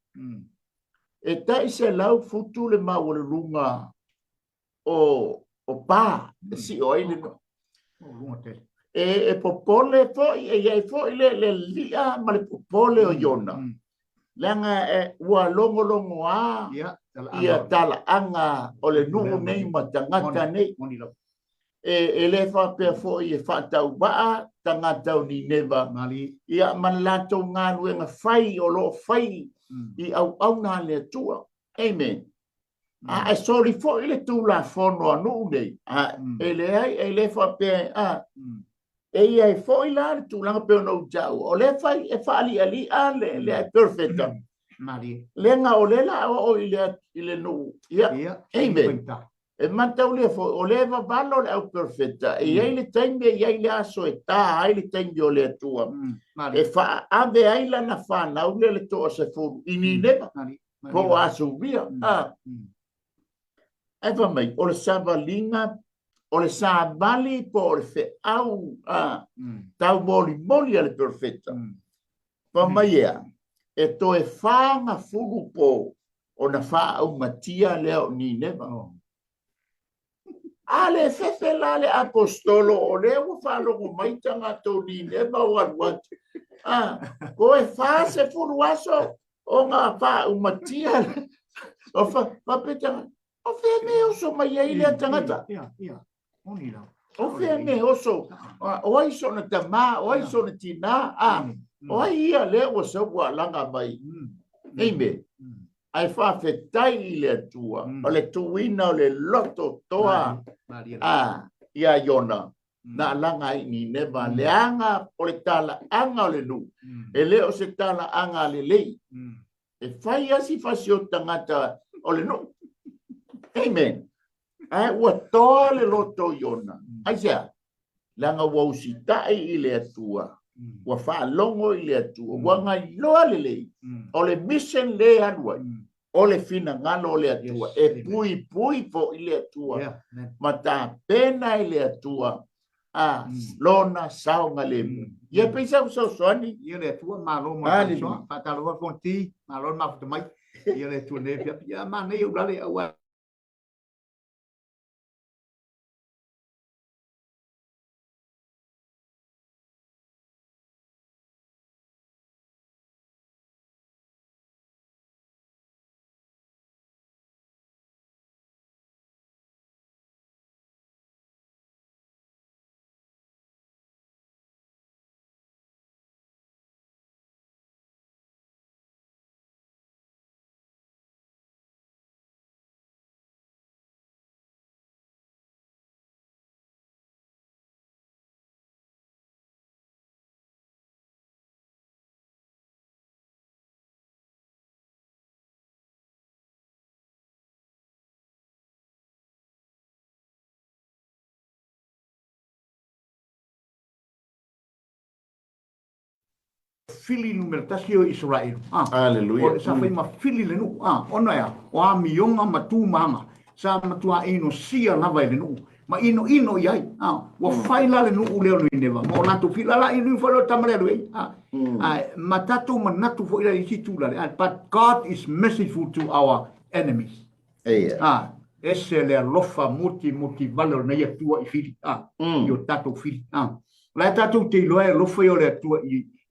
e tai 100 futu le maualuluga o pa e sio ai le nuu. E popole foi, e i ai foi le li'a ma le popole o Iona, leaga ua logologoā ia talaaga o le nuu nei ma tagata nei. E le faapea foi e faatauvaa tagata o Nineva ia ma le latou galuega fai o lo o fai i auauna a le Atua. Amen. A e soli foi le tulafono a nuu nei, a e leai, e le faapea a e i ai foi la le tulaga pei ona ou taua, o lea fai e faali'ali'a le perofeta. Leaga o lea la oo i le nuu. Ia, amen. E mataulia foi, o lea e vavalo le au perofeta, e i ai le taimi, e i ai le aso e ta ai le taimi o le Atua, e faaave ai lana fanau lea le toasefulu i Nineva, po o Asuria. Ae fai mai, o le savaliga, o le savali po o le feau taumolimoli a le perofeta. Fai mai ea, e toe 40 po ona faaaumatia lea o Nineva. A le fefe la le apostolo, o lea ua faalogo mai tagata o Nineva ua alu atu. A, toe 40 aso ona faaumatia. O faapea tagata, o fea me oso mai ai lea tagata? O fea me oso? O ai sona tamā, o ai sona tinā, a, o ai ia lea ua sau ua alaga mai. Amen. Ae faafetai i le Atua o le tuuina o le loto toa a ia Iona na alaga ai i Nineva, leaga o le talaaga o le nuu, e le o se talaaga lelei. E fai lava si fasi o tagata o le nuu. Amen. Ae ua toa le loto o Iona. Aisea? Leaga ua usitai i le Atua, ua faalogo i le Atua, ua gailoa lelei o le mission lea e alu ai, o le finagalo o le Atua, e puipui foi le Atua ma tapena e le Atua a lona saogalemu. Ia pei sa fesoasoani. Ia le Atua, malo mo le faasoa. Faatalofa Fonti, malo le mafuta mai. Ia le Atua nei afiafi. Ia manaia ulale aua Fili numera tasi o Isaraelu. Ah, Hallelujah. O, sa fai ma fili le nuu. Ah, ona ea, o amioga ma tu ma aga. Sa matua inosia lava e le nuu. Ma inoino i ai. Ah, ua fai la le nuu lea o Nineva. Ma o latou fili. La inu foi lo tama le alu ai. Ah, ah, ma tatou manatu foi la i isi tulaga. Ah, but God is merciful to our enemies. Eia. Ah, ese le alofa muti muti vale o lenei Atua i fili. Ah, i o tatou fili. Ah, o la e tatou te iloa e alofa ia o le Atua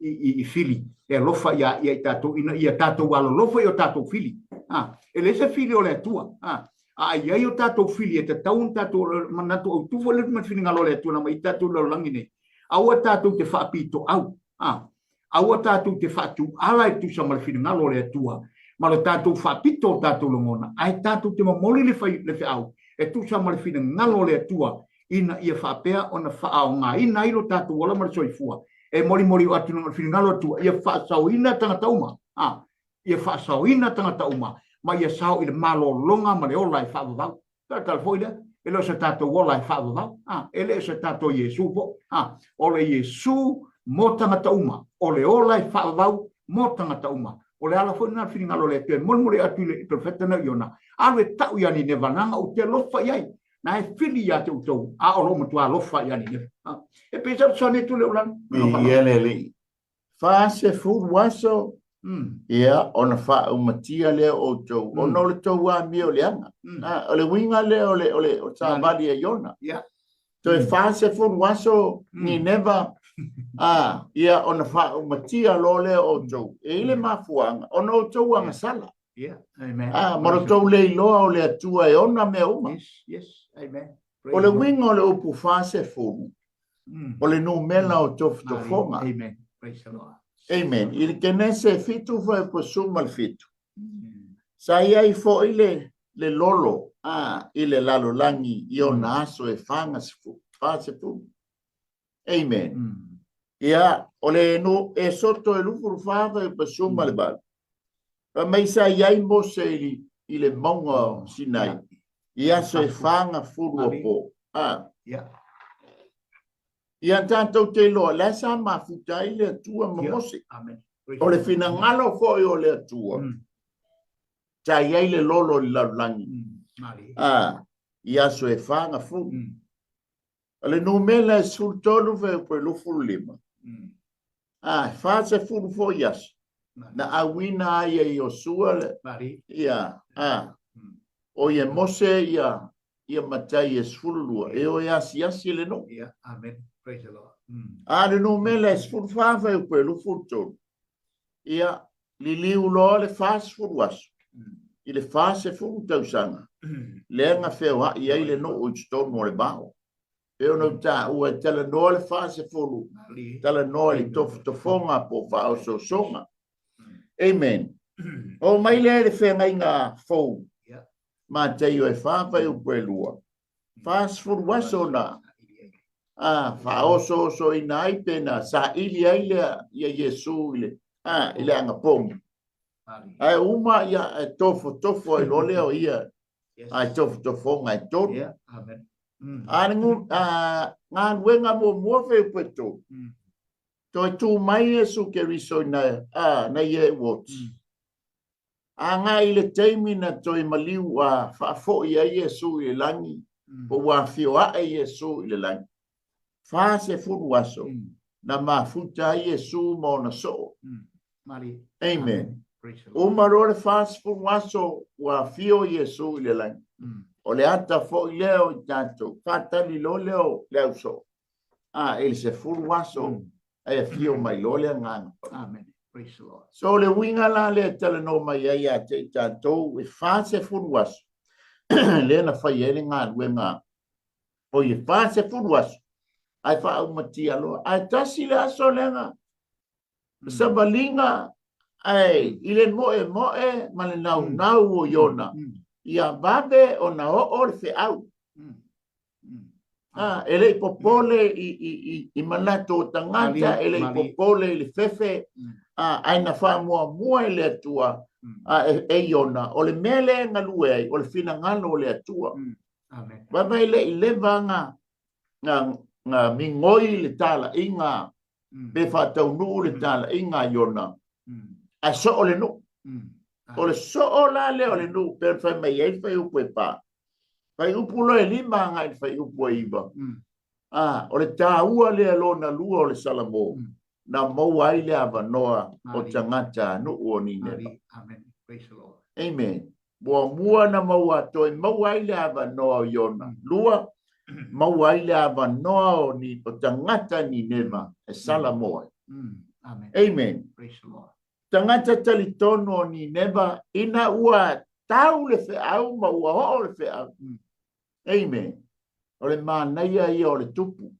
i fili. E alofa ia i tatou ina ia tatou alolofa i o tatou fili. Ah, e leai se fili o le Atua. Ah, a i ai o tatou fili e tatau ona tatou manatu autu foi le finagalo o le Atua na mai tatou lalolagi nei. Aua tatou te faapitoau. Ah, Aua tatou te faatūala e tusa ma le finagalo o le Atua ma lo tatou faapito o tatou lagona, ae tatou te momoli le fai, le feau e tusa ma le finagalo o le Atua, ina ia faapea ona faaaogaina ai lo tatou ola ma le soifua e molimoli atu i le finagalo o le Atua, ia faasaoina tagata uma, a, ia faasaoina tagata uma, ma ia sao i le malologa ma le ola e faavavau. Talatala foi lea, e le o se tatou ola e faavavau, a, e le o se tatou Iesu foi, a, o le Iesu mo tagata uma, o le ola e faavavau mo tagata uma. O le ala foi lena o le finagalo o le Atua e molimoli atu i le perofeta nei o Iona, alu e tau ia Nineva, leaga ou te alofa i ai. Na e fili ia te outou, a o loo matua alofa ia Nineva. E pei sa fesoasoani atu le ulana. Viia le Alii. 40 aso, ia, ona faaumatia lea o outou, ona o le tou amio leaga. O le uiga lea o le, o le savali a Iona. Toe 40 aso Nineva, ia, ona faaumatia loa lea o outou. E i ai le mafuaaga, ona o outou agasala. Ma lo outou le iloa o le Atua e ona mea uma. O le uiga o le upu 40, o le numera o tofotofoga. Amen. Praise the Lord. Amen. I le Kenese 7 fuaiupu 17, sa i ai foi le, le lolo a, i le lalolagi i ona aso e 40. Amen. Ia, o le no, e soto e 24 fuaiupu 18. Fai mai sa i ai Mose i, i le mauga o Sinai i aso e 40 o po. Ia tatou te iloa, la sa mafuta ai le Atua ma Mose. O le finagalo foi o le Atua, sa i ai le lolo i le lalolagi i aso e 40. O le numera e 13 fuaiupu 25. A, 40 foi aso. Na auina ai e Iosua le, ia, a, o ia Mose ia, ia matai e 12, e o e asiasi le nuu. Yeah, amen. Praise the Lord. A le numera e 14 fuaiupu 23. Ia, liliu loa le 40 aso. I le 40 tausaga. Lea na feoai ai le nuu i totonu o le vao. E ona u taua e talanoa le 40, talanoa i le tofotofoga po o faaosoosoga. Amen. O mai lea i le feagaiga fou. Mataio e 4 fuaiupu e 2. 40 aso na a faaosoosoina ai pe na saili ai lea ia Iesu i le, a, i le agapogi. Ae uma ia e tofotofo ai loa lea o ia ae tofotofoga e tolu. Yeah, amen. A le a, galuega muamua fuaiupu e 3. Toe tu mai Iesu Keriso i na, a, na ia e uoti. Agai i le taimi na toe maliu a faafoi ai Iesu i le lagi, po ua afio ae Iesu i le lagi. 40 aso na mafuta ai Iesu ma ona soo. Amen. Uma loa le 40 aso ua afio Iesu i le lagi. O le ata foi lea o i tatou, faatali loa lea o le au soo. A, i le 10 aso, ae afio mai loa le Agaga. Amen. Praise the Lord. So le uiga la lea e talanoa mai ai ia te i tatou, e 40 aso, lea na fai ai le galuega, o i e 40 aso, ae faaumatia loa. Ae tasi le aso lea na savaliga ae i le moemoe ma le naunau o Iona, ia vave ona oo le feau. E le i popole i manatu o tagata, e le i popole i le fefe, ae na faamuamua e le Atua e Iona, o le mea lea e galue ai, o le finagalo o le Atua. Vaivai le i leva na migoi le talaiga, pe faataunuu le talaiga a Iona, ae soo le nuu. O le soo la lea o le nuu, pe fai mai ai le fuaiupu e 4. Fuaiupu loa e 5 agai i le fuaiupu e 9. O le taua lea lona lua o le Salamo, na maua ai le avanoa o tagata nuu o Nineva. Amen. Praise the Lord. Amen. Muamua na maua toe maua ai le avanoa o Iona. Lua, maua ai le avanoa o, ni, o tagata Nineva e Salamo ai. Amen. Amen. Praise the Lord. Tagata talitonu o Nineva ina ua tau le feau ma ua oo le feau. Amen. O le manaia ia o le tupu.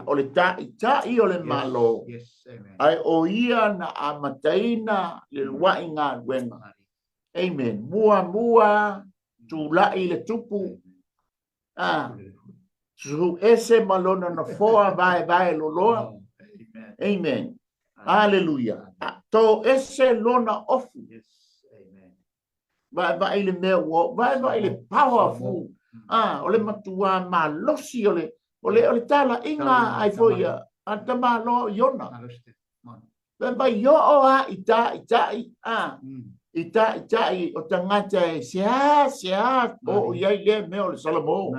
O le taʻitaʻi o le Malo. Yes, amen. Ae o ia na amataina le luaʻi galuega. Amen. Muamua tulaʻi le tupu. Susu ese ma lona nofoa vaevae loloa. Amen. Amen. Hallelujah. To ese lona ofu. Yes, amen. Vaevae le mea ua, vaevae le powerful. O le matua malosi o le, o le, o le talaiga ai foi a, a tamaloa o Iona. Vaevae i oo a i taʻitaʻi. I ta'ita'i o tagata e seā seā oo i ai lea mea o le salamo.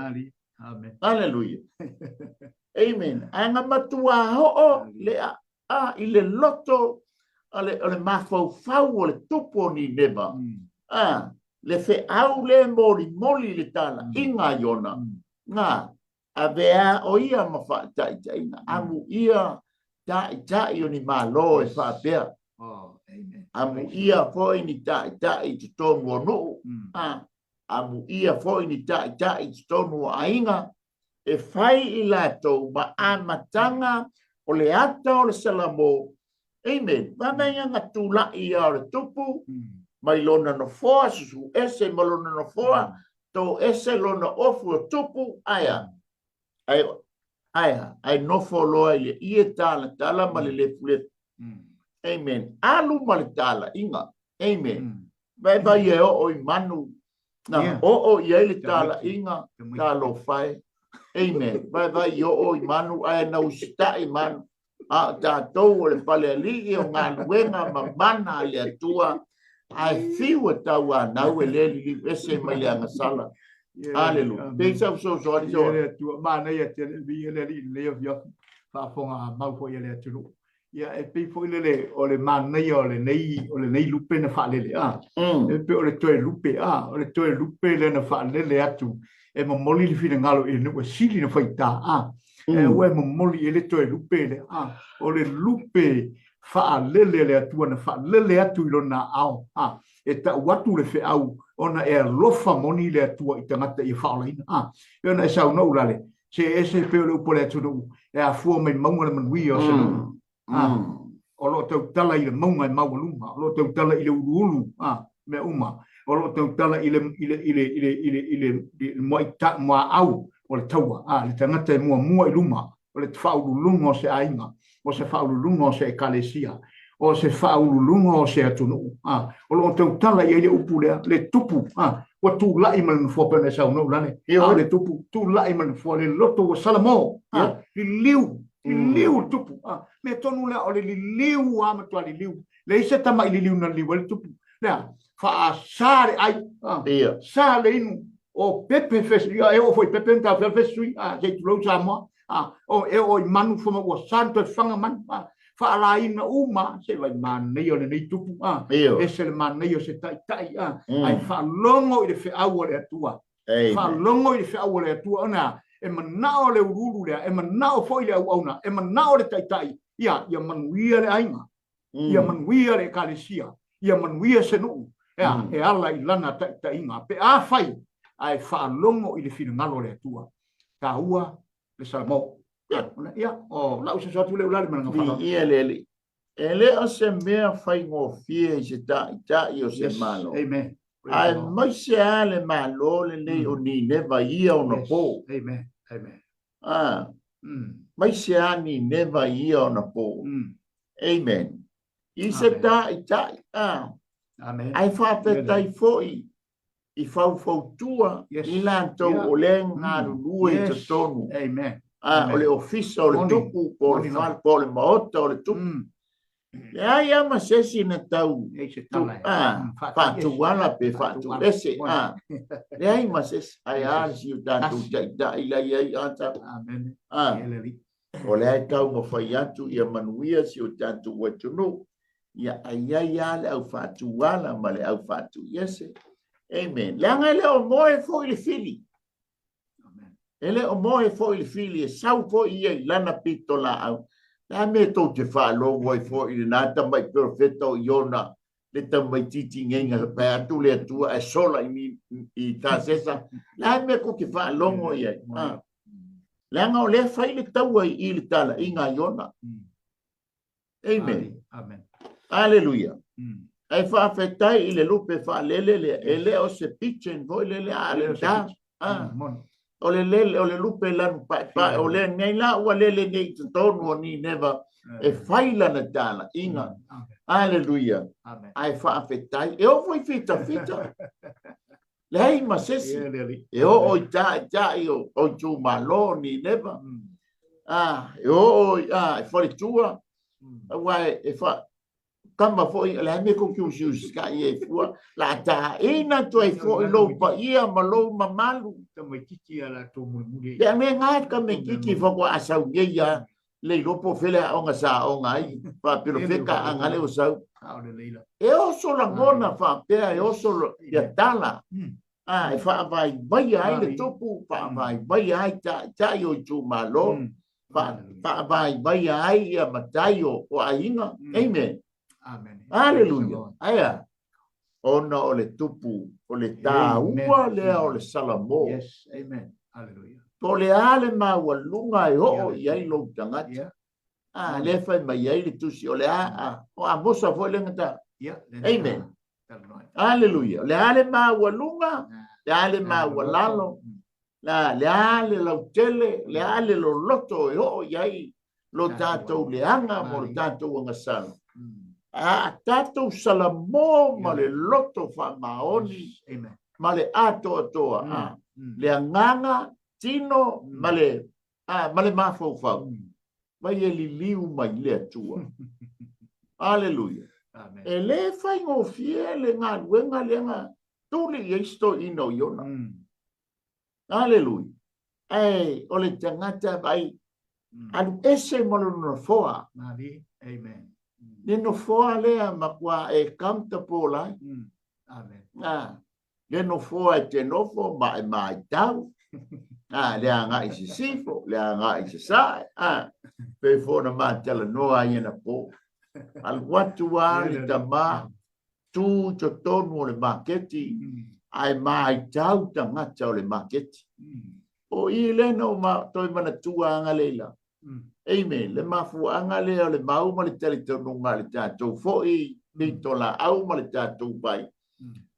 Aleluia. Amen. Ae na matuā oo le a i le loto o le, o le mafaufau o le tupu o Nineva. A, le feau lea e molimoli i le tala'iga a Iona, na Avea o ia ma faataitaiga, amuia taitai o ni Malo e faapea. Amuia foi ni taitai i totonu o nuu, amuia foi ni taitai i totonu o aiga, e fai i latou ma amataga o le ata o le Salamo. Amen. Vaavaaiga na tula'i ia o le Tupu mai lona nofoa, susu ese ma lona nofoa, To ese lona ofu o tupu, ae a? Ae, ae a? Ae nofo loa i le ie talatala ma le lefulefu. Amen. Alu ma le talaiga. Amen. Vaivai e oo i manu, na oo i ai le talaiga, talofa e. Amen. Vaivai i oo i manu, ae na usitai manu. A o tatou o le falealii o galuega ma mana a le Atua, ae fiu e tauanau e le liliu ese mai le agasala. Aleluia. Pei sa fesoasoani so. Le Atua, manaia tele, viia le Alii i lenei afiafi, faafofoga mau foi a le atunuu. Ia, e pei foi lele o le manaia o lenei, o lenei lupe na faalele, a. E pei o le toe lupe, a, o le toe lupe lea na faalele atu e momoli le finagalo i le nuu e sili na faitā, a. E ua e momoli e le toe lupe lea, a, o le lupe faalele a le Atua na faalele atu i lona aao, a, e tau atu le feau ona e alofa moni le Atua i tagata ia faaolaina, a. E ona e saunoa ulale, se ese pei o le upu a le atunuu, e afua mai mauga le manuia o se nuu, a, o lo o tautala i le mauga e maualuga, o lo o tautala i le uluulu, a, mea uma, o lo o tautala i le, i le, i le, i le, i le, i le, i le muaita, muaau o le taua, a, le tagata e muamua i luma, o le faauluuluga o se aiga, o se faauluuluga o se ekalesia, o se faauluuluga o se atunuu, a, o lo o tautala i ai le upu lea, le tupu, a, ua tulai ma le nofoa pei ona e saunoa ulale, a o le tupu, tulai ma le nofoa, le loto ua salamo, a, liliu, liliu le tupu, a, mea tonu lea o le liliu a matua liliu, leai se tama'i liliu na liliu ai le tupu, lea, faasa le ai, a, sa le inu, o pepe fes, ia, e oo foi i pepe na taofia le fesui, a, se i tulou Samoa, a, o, e oo i manu fama ua sa na toe faga manu, a, faalaina uma, se vai manaia o lenei tupu, a, ese le manaia o se taitai, a, ae faalogo i le feau a le Atua. Faalogo i le feau a le Atua, ona e manao le uluulu lea, e manao foi le auauna, e manao le taitai, ia, ia manuia le aiga, ia manuia le ekalesia, ia manuia se nuu, ea, e ala i lana taitaiga, pe afai ae faalogo i le finagalo o le Atua. Taua le Salamo. Ia, o lau soso atu lea ulale ma le agaga faaaloalo. Viia le Alii. E le o se mea faigofie i se taitai o se Malo. Amen. Aemaise lava le Malo lenei o Nineva i ia ona po. Amen. Amen. Ah, maise lava Nineva i ia ona po. Amen. I se taitai, ah. Amen. Ae faafetai foi i faufautua i latou o lea e galulue i totonu. Amen. Ah, o le ofisa o le tupu, po o le fale, po o le maota o le tupu. Leai lava ma se isi na tau faatuala pe faatuese. Ah, leai ma se isi. Ae a si o tatou taitai la i ai ata. Amen. Ah, o lea e taumafai atu ia manuia si o tatou atunuu. Ia ai ai lava le au faatuala ma le au faatuiese. Amen. Leaga e le o moe foi le fili. E le o moe foi le fili, e sau foi ia i lana pitolaau. Le a mea tou te faalogo ai foi i lena tamai perofeta o Iona, le tamaitiiti nei na pae atu le Atua ae sola i, i Tasesa. Le a mea tou te faalogo i ai? Ah. Leaga o lea fai le taua i i le talaiga a Iona. Amen. Amen. Aleluia. Ae faafetai i le lupe faalele lea, e le o se pigeon foi lele a le ta. Ah. O le lele, o le lupe lanu paepae, o lea nei la ua lele nei i totonu o Nineva e fai lana talaiga. Aleluia. Ae faafetai. E oo foi fitafita. Leai ma se isi. E oo i taitai o itumalo o Nineva. Ah, e oo i, ah, i faletua. Aua e, e fa... Kama foi, o le a le mea tou te usiusitai ai fua, la a taina atu ai foi lou paia ma lou mamalu. Tamaitiiti a latou mulimuli. Le mea na e tamaitiiti faatoa sau nei a le iloa po o fea le aoga sa aoga ai, faapea ka aga le o sau. E oso lagona faapea, e oso ia tala. A e faavaivaia ai le tupu, faavaivaia ai taitai o itumalo, faavaivaia ai ia matai o aiga. Amen. Amen. Aleluia. Aia. Ona o le tupu, o le taua lea o le Salamo. Yes. Amen. Hallelujah. Po o le a le maualuga e oo i ai lou tagata. Yeah. A, lea fai mai ai le tusi, o le a, o Amosa foi lea na Yeah. Amen. Aleluia. O le a le maualuga, le a le maualalo, le a le lautele, le a le loloto e oo i ai lo tatou leaga mo le tatou agasala. A tatou salamo ma le loto faamaoni ma le atoatoa, le agaga, tino ma le ma le mafaufau, mai e liliu mai le Atua. Aleluia. E le faigofie le galuega lea na tuli i ai si toeaina o Iona. Aleluia. Ae o le tagata vai alu ese ma lona nofoa. Amen. Le nofoa lea matua e comfortable ai. Amen. Le nofoa e te nofo ma e maitau. A, le agai i sisifo, le agai i sasae. A, pei foi ona matalanoa ai anapo. Alu atu lava le tama, tu i totonu o le maketi, ae maitau tagata o le maketi. O i lea na ou toe manatua analeila. Amen. Le mafuaaga lea o le mau ma le talitonuga a le tatou foi pitolaau ma le tatou vai,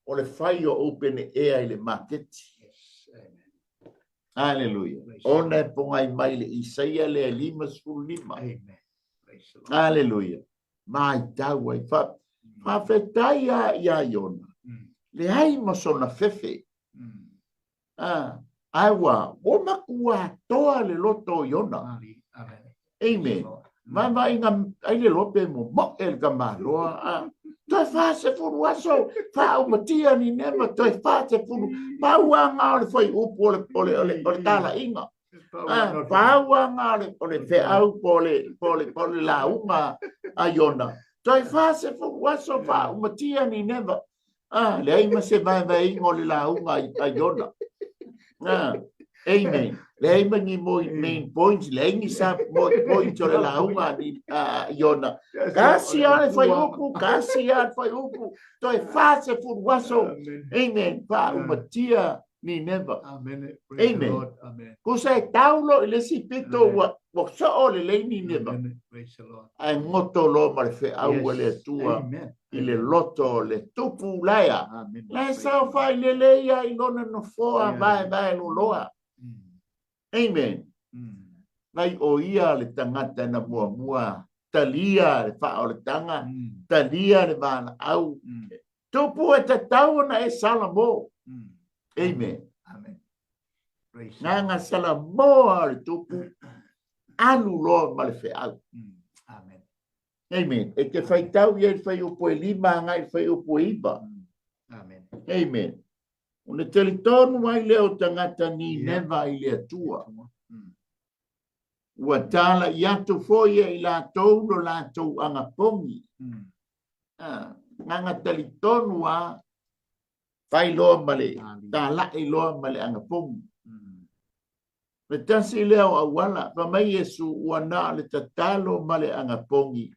o le fai o open air i le maketi. Aleluia. Ona e pogai mai le Isaia lea 55. Aleluia. Maitau ai. Faafetai a ia Iona. Leai ma sona fefe. Ae ua ua matua toa le loto o Iona. Amen. Vaavaaiga ai le lope momoe le tamaloa. Toe 40 aso faaumatia Nineva, toe 40. Pau lava o le fuaiupu o le, o le, o le, o le talaiga. Pau lava o le feau po o le, po o le, po o le lauga a Iona. Toe 40 aso faaumatia Nineva. Ah, leai ma se vaevaeina o le lauga a Iona. Ah, amen. Leai ma ni main points, leai ni sub points o le lauga a Iona. Kasi lava le fuaiupu, kasi lava le fuaiupu, toe 40 aso. Amen. Faaumatia Nineva. Amen. Amen. Tusa e tau loa i le isi pito ua soo lelei Nineva. Ae goto loa ma le feau a le Atua i le loto o le tupu laea. La e saofai lelei ai i lona nofoa vaevae loloa. Amen. Vai o ia le tagata na muamua talia le faaolataga, talia le valaau. Tupu e tatau ona e salamo. Amen. Amen. Nanga salamoa le tupu, alu loa ma le feau. Amen. Amen. E te faitau ia i le fuaiupu e 5 agai i le fuaiupu e 9. Amen. Amen. O le talitonu ai lea o tagata Nineva i le Atua. Ua talai atu foi e i latou lo latou agapogi. Nanga talitonu a fai loa ma le talai loa ma le agapogi. Le tasi lea o auala, fai mai Iesu, ua na o le tatalo ma le agapogi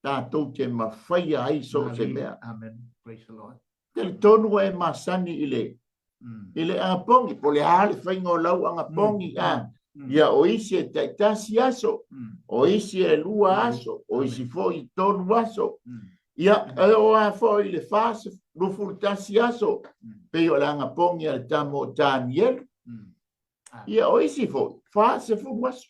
tatou te mafaia ai so o se mea. Amen. Praise the Lord. Talitonu ua e masani i le i le agapogi, po o le a le faiga o lau agapogi, a ia o isi e taitasi aso, o isi e 2 aso, o isi foi e 3 aso. Ia, e oo lava foi i le 41 aso, pei o le agapogi a le tama o Tanielu. Ia, o isi foi, 40 aso.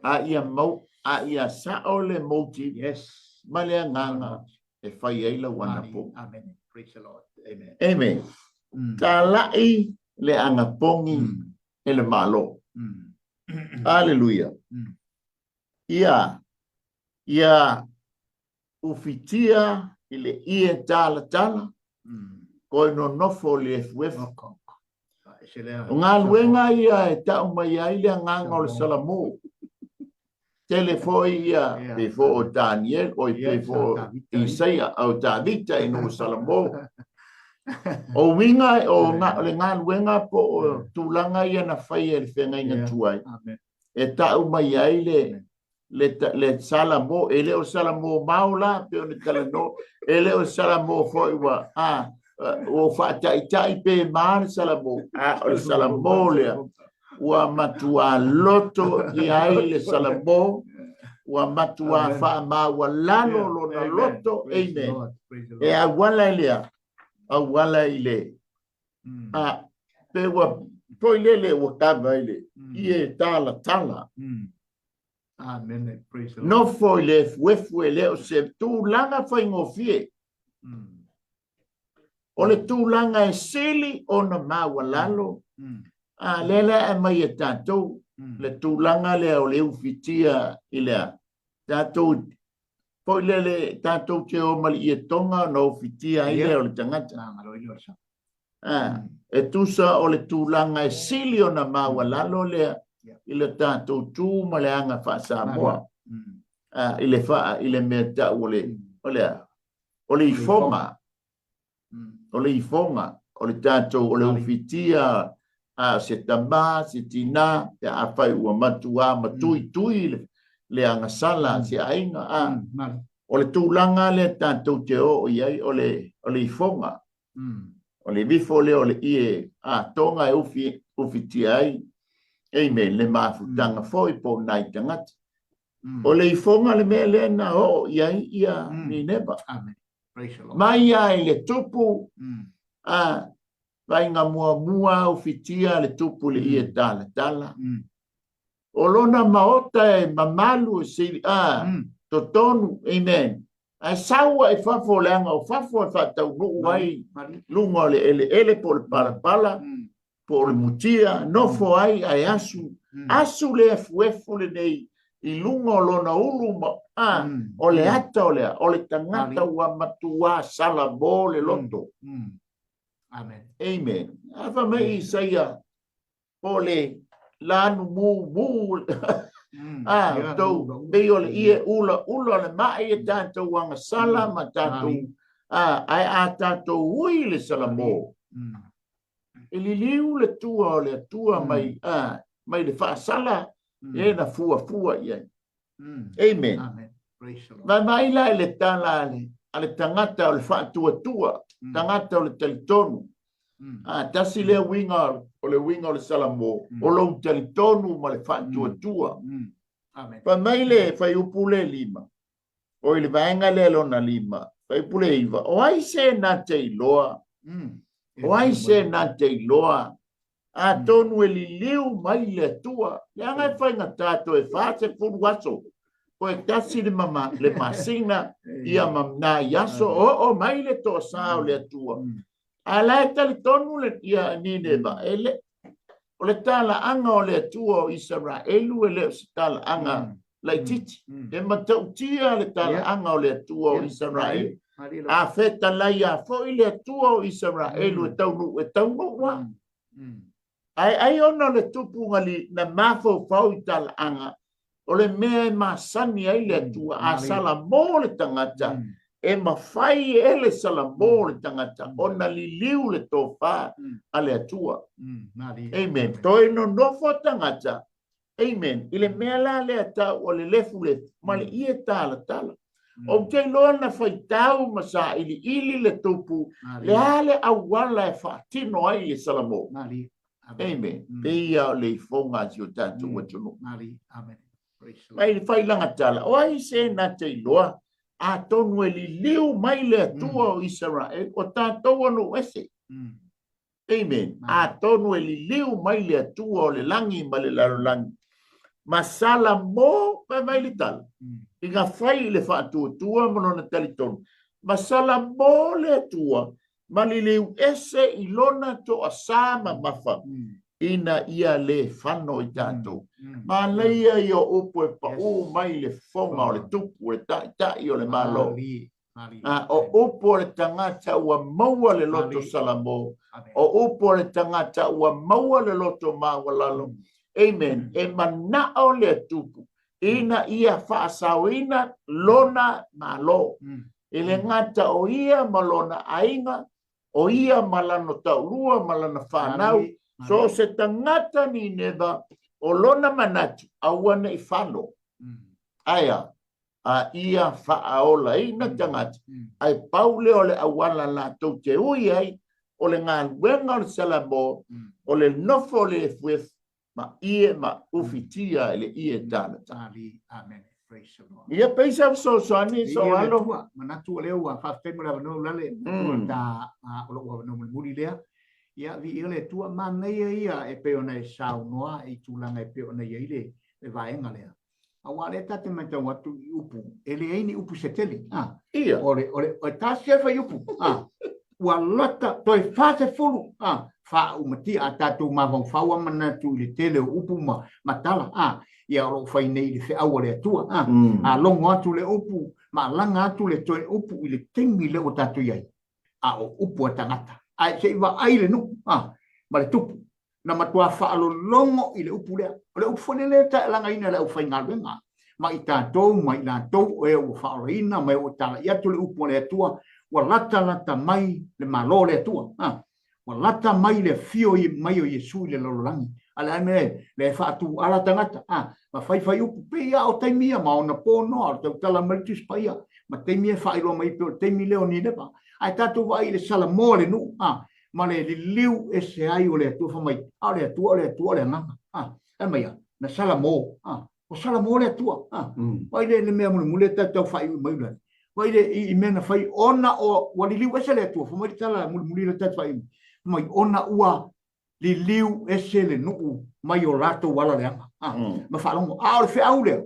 A ia mau, a ia sao le motive yes. ma le agaga e fai ai lau agapogi. Amen. Praise the Lord. Amen. Amen. Talai le agapogi e le Malo. Aleluia. Ia, ia. Ufitia i le ie talatala, koe nonofo i le efuefu. O galuega ia e tau mai ai le agaga o le Salamo. Tele foi ia, pei foi o Daniel, oi pei foi o Isaia, o Tavita ina ua Salamo. O uiga o le galuega po o tulaga ia na faia e le feagaiga tuai, e tau mai ai le le, le Salamo, e le o Salamo mao la, pe o le talanoa, e le o Salamo foi ua, a, ua faataitai pe ma le Salamo, a, o le Salamo lea, ua matua loto i ai le Salamo, ua matua faamaualalo lona loto, amen. E auala i lea, auala i le, a, pe ua, foi lele ua kava i le, ie talatala. Amen. Praise the Lord. Nofo i le efuefu e le o se tulaga faigofie. O le tulaga e sili ona maualalo, a lea la e aumai e tatou, le tulaga lea o le ufitia i le a? Tatou, foi lele, tatou te o ma le ietoga ona ufitia ai lea o le tagata. E tusa o le tulaga e sili ona maualalo lea i le tatou tu ma le aga faa-Samoa, i le faa, i le mea tau o le, o le a? O le ifoga. O le ifoga, o le tatou, o le ufitia a se tama, se tina, pe afai ua matuā matuitui le agasala a se aiga. O le tulaga lea tatou te oo i ai, o le ifoga. O le vifo lea o le ie atoga e ufi, ufitia ai, amen, le mafutaga foi po o nai tagata. O le ifoga le mea lea na oo i ai ia Nineva. Amen. Praise the Lord. Mai lava i le tupu, a, vaiga muamua ufitia le tupu i le ie talatala. O lona maota e mamalu e sili, a, totonu, amen. Ae sau ai fafo leaga o fafo e faataunuu ai luga o le eleele po o le palapala po o le mutia, nofo ai ae asu, asu le efuefu lenei i luga o lona ulu ma, a, o le ata o le a? O le tagata ua matuā salamo le loto. Amen. Amen. A fai mai Isaia, po o le lanu mumu a tou pei o le ie ulaula o le mai e tatou agasala ma tatou a ae a tatou ui i le salamo e liliu le tua o le Atua mai a mai le faasala e na fuafua i ai. Amen. Amen. Praise the Lord. Vaavaai la i le tala a le, a le tagata o le faatuatua, tagata o le talitonu. A, tasi lea uiga o le uiga o le Salamo, o lou talitonu ma le faatuatua. Amen. Fai mai le fuaiupu le 5, o i le vaega lea lona 5, fuaiupu le 9, o ai se na te iloa? O ai se na te iloa? Atonu e liliu mai le Atua, leaga e faigata toe 40 aso, toe tasi le, mama, le masina, ia ma nai aso, oo mai le toasā o le Atua. A la e talitonu le, ia Nineva, e le, o le talaaga o le Atua o Isaraelu e le o se talaaga laitiiti. E matautia le talaaga o le Atua o Isaraelu. A fetalai a foi le Atua o Isaraelu e taunuu, e taunuu lava. Ae ai ona o le tupu na, li, na mafaufau i talaaga, o le mea e masani ai le Atua, a salamo le tagata, e mafai e le salamo le tagata ona liliu le tofa a le Atua. Amen. Toe nonofo tagata, amen, i le mea la lea tau o le lefulefu ma le ie talatala. Ou te iloa na faitau ma sailiili le tupu, le a le auala e faatino ai le salamo. Amen. Pei ia o le ifoga a si o tatou atunuu. Mai le failaga tala, o ai se na te iloa, atonu e liliu mai le Atua o Isaraelu, o tatou o nuu ese. Amen. Atonu e liliu mai le Atua o le lagi ma le lalolagi, ma Salamo, fai mai le tala, ina fai i le faatuatua ma lona talitonu, ma Salamo le Atua, ma liliu ese i lona toasā mamafa. Ina ia le fano i tatou. Manaia ia o upu e paʻū mai i le fofoga o le tupu, o le taitai o le Malo. A o upu o le tagata ua maua le loto salamo, o upu o le tagata ua maua le loto maualalo. Amen. E manao le tupu ina ia faasaoina lona Malo. E le gata o ia ma lona aiga, o ia ma lana taulua ma lana fanau, so o se tagata Nineva, o lona manatu, aua ne i fano. Ae a? A ia faaolaina tagata, ae pau lea o le auala latou te ui ai, o le galuega o le Salamo, o le nofo o le efuefu, ma ie ma ufitia e le ie talatala. Amen. Praise the Lord. Ia pei sa fesoasoani so alo. Manatu o lea ua faafetai mo le avanoa ulale ta o lou avanoa mulimuli lea. Ia viia le Atua, manaia ia e pei ona e saunoa i tulaga e pei ona i ai le vaega lea. Aua lea ta te matau atu i upu, e leai ni upu se tele. Ah, Ia. O le, o le, o tasi e fai upu. Ah, ua lata, toe 40, ah, faaumatia a tatou mafaufau a manatu i le tele o upu ma, ma tala. Ah, ia o lo o fai nei i le feau a le Atua. Ah, a logo atu le upu, ma alaga atu le toe upu i le taimi lea ua tatou i ai. A o upu a tagata. Ae se i vaai le nuu, ah, ma le tupu. Na matua faalologo i le upu lea. O le upu foi lea e taelagaina e le aufaigaluega ma i tatou ma i latou o e ua faaolaina ma e ua talai atu le upu a le Atua, ua latalata mai le Malo o le Atua. A, ua lata mai le afio mai o Iesu i le lalolagi. A le a le mea lea e faatuala tagata, a, ma faifai upu, pei lava o taimi ia ma ona po noa, o le tautala mai le Tusi Paia, ma taimi e faailoa mai pei o le taimi lea o Nineva. Ae tatou vaai i le salamo a le nuu, a, ma le liliu ese ai o le Atua, fai mai, a o le Atua, o le Atua, o le Agaga. A, fai mai a, na salamo, a, o salamo le Atua. A, vaai le, le mea mulimuli e tau faaiu mai ulale. Vaai le, i, i mea na fai, ona o, ua liliu ese le Atua, fai mai le tala mulimuli le tau faaiu mai. Fai mai, ona ua liliu ese le nuu mai o latou ala leaga. A, ma faalogo. A o le feau lea,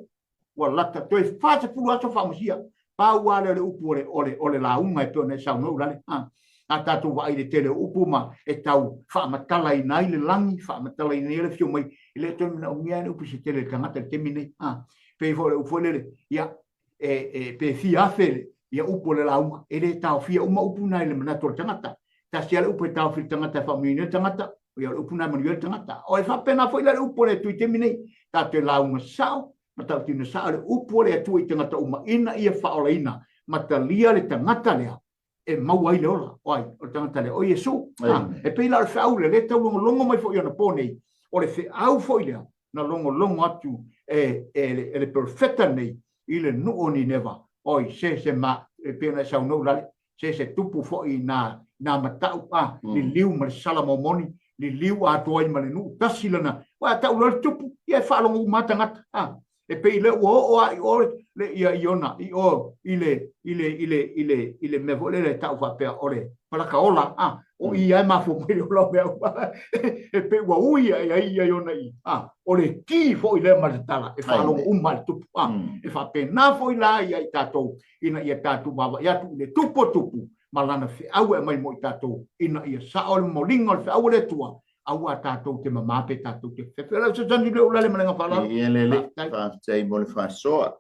ua lata toe 40 aso faamasia. Pau lava lea o le upu o le, o le, o le lauga e pei ona e saunoa ulale. A, a tatou vaai i le tele o upu ma e tau faamatalaina ai le lagi, faamatalaina ai le afio mai, e le toe manaomia le upu se tele i le tagata i le taimi nei. A, pei foi o le upu foi lele, ia, e, e, pe fia afe ia upu o le lauga, e le taofia uma upu na i le manatu o le tagata. Tasi lava le upu e taofi i le tagata e faamanuia ai le tagata, ia o le upu na e manuia ai le tagata. O e faapena foi la le upu a le Atua i taimi nei, tatou te lauga sao ma tautino sao le upu a le Atua i tagata uma ina ia faaolaina ma talia le tagata lea e maua ai le ola. O ai? O le tagata lea, o Iesu. Ah, e pei la o le feau lea, lea e taulogologo mai foi i anapo nei, o le feau foi lea na logologo atu e, e, le, e le perofeta nei i le nuu o Nineva, oi, se se ma, e pei ona e saunoa ulale, se se tupu foi i nā, nā matau, a, liliu ma le sala momoni, liliu atoa ai ma le nuu, tasi lana, ua a tau loa le tupu, ia e faalogo uma lava tagata, a, e pei lea ua oo lava i o le, ia, i ona, i o, i le, i le, i le, i le, i le mea foi lele e tau faapea o le palaka ola, a, o i lava e mafua mai le ola o mea uma, e pei ua ui ae ai ia i ona i, a, o le ki foi lea ma le tatala, e faalogo uma lava i le tupu, a, e faapena foi la ia i tatou, ina ia tatou vaavaai atu i le tupu o tupu ma lana feau e aumai mo i tatou, ina ia sao le momoliga o le feau a le Atua, aua tatou te mamā pe tatou te fefe. O lau fesoasoani lea Ulale ma le agaga faaaloalo. Ia lele, faafetai mo le faasoa.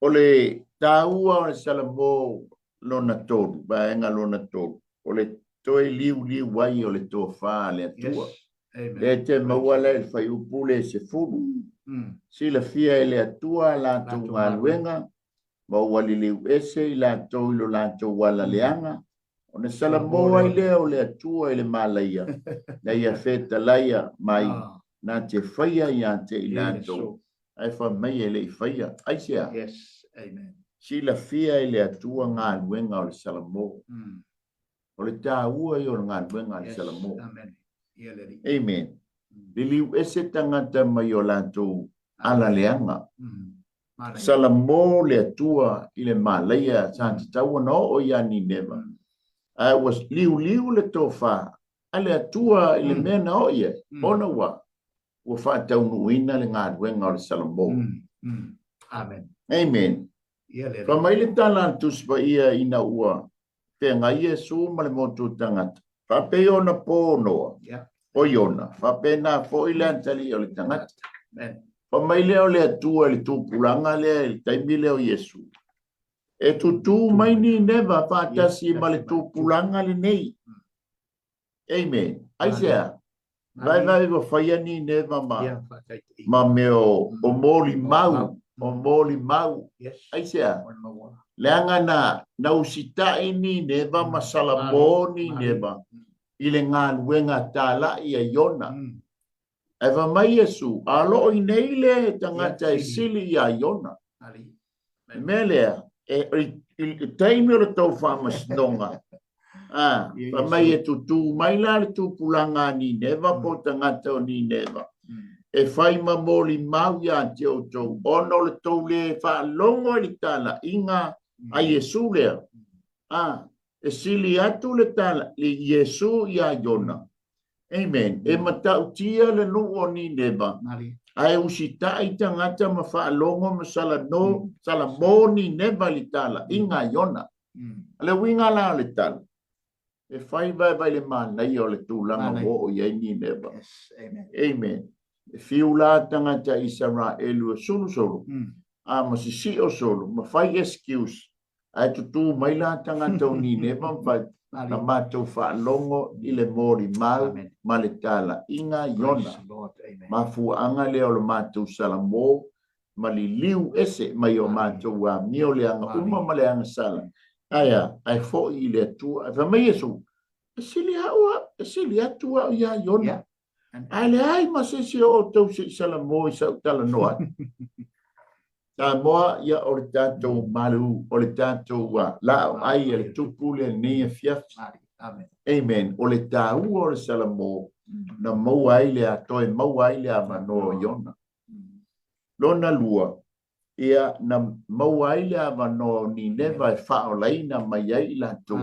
O le taua o le Salamo lona tolu, vaega lona tolu, o le toe liuliu ai o le tofa a le Atua. Yes. Lea te maua la i le fuaiupu le 10. Silafia e le Atua a latou galuega, ma ua liliu ese i latou i lo latou ala leaga, ona salamo ai lea o le Atua i le malaia, na ia fetalaia mai na te faia ia te i latou, ae fai mai e le i faia. Aisea? Yes. Amen. Silafia e le Atua galuega o le salamo. O le taua ia o le galuega a le Salamo. Amen. Amen. Liliu ese tagata mai o latou ala leaga. Salamo le Atua i le malaia sa tatau ona oo ia Nineva. Ae ua liuliu le tofa a le Atua i le mea na oo i ai, ona ua ua faataunuuina le galuega o le Salamo. Amen. Amen. Fai mai le tala a le Tusi Paia ina ua feagai Iesu ma le motu tagata, faapei ona po Noa. O Iona, faapena foi le atalii o le tagata. Fai mai lea o le Atua i le tupulaga lea i le taimi lea o Iesu, E tutū mai Nineva faatasi ma le tupulaga lenei. Amen. Aisea? Vaevae ua faia Nineva ma, ma mea o, o molimau, o molimau. Aisea? Leaga na, na usitai Nineva ma salamo Nineva i le galuega talai a Iona. Ae fai mai Iesu, A lo o i nei le tagata e sili iā Iona. Le mea lea, e, i le taimi o le tou faamasinoga, a, fai mai e tutū mai la le tupulaga a Nineva po o tagata o Nineva, e fai ma molimau iā te outou, ona o le tou lē faalogo i le talaiga a Iesu lea, a, e sili atu le tala i Iesu iā Iona. Amen. E matautia le nuu o Nineva, ae usitai tagata ma faalogo ma salano, salamo Nineva i le talaiga a Iona. O le uiga la o le tala, e fai vaevae le manaia o le tulaga ua oo i ai Nineva. Amen. E fiu la tagata Isaraelu e sulusulu, a ma sisio solo, ma fai excuse, Ae tutū mai la tagata o Nineva ma fai, Na matou faalogo i le molimau ma le talaiga Iona. Mafuaaga lea o le matou salamo ma liliu ese mai o matou amio leaga uma ma le agasala. Ae a? Ae foi i le Atua. Ae fai mai Iesu, E sili au, e sili atu au iā Iona. Ae leai ma se isi o outou se i salamo i sau talanoa atu. Samoa, ia o le tatou malu, o le tatou laau ai a le Tupu lea lenei afiafi. Amen. O le taua o le salamo na maua ai le toe maua ai le avanoa o Iona. Lona lua, ia na maua ai le avanoa o Nineva e faaolaina mai ai i latou.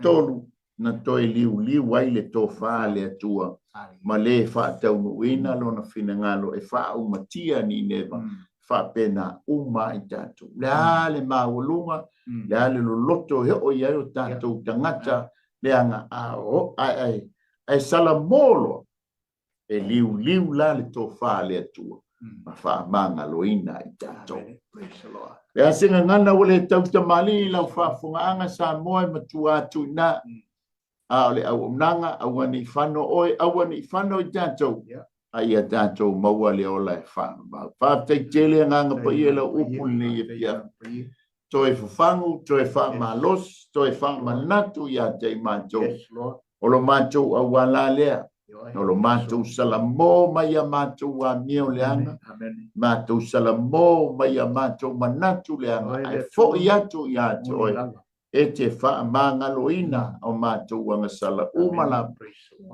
3, na toe liuliu ai le tofa a le Atua ma lē faataunuuina lona finagalo e faaumatia Nineva, faapena uma ai tatou. O le a le maualuga, o le a le loloto e oo i ai o tatou tagata leaga a ae salamo loa, E liuliu la le tofa a le Atua ma faamagaloina i tatou. Le a se gagana ua le tautamalii i lau faafofogaaga Samoa e matua atu i ina, a o le auaunaga, aua ne i fano oe, aua ne i fano i tatou, a ia tatou maua le ola e faavavau. Faafetai tele Agaga Paia i lau upu lenei afiafi. Toe fafagu, toe faamalosi, toe faamanatu ia te i matou. O lo matou auala lea, o lo matou salamo mai a matou amio leaga, matou salamo mai a matou manatu leaga, ae foi atu ia te oe, e te faamagaloina o matou agasala uma lava,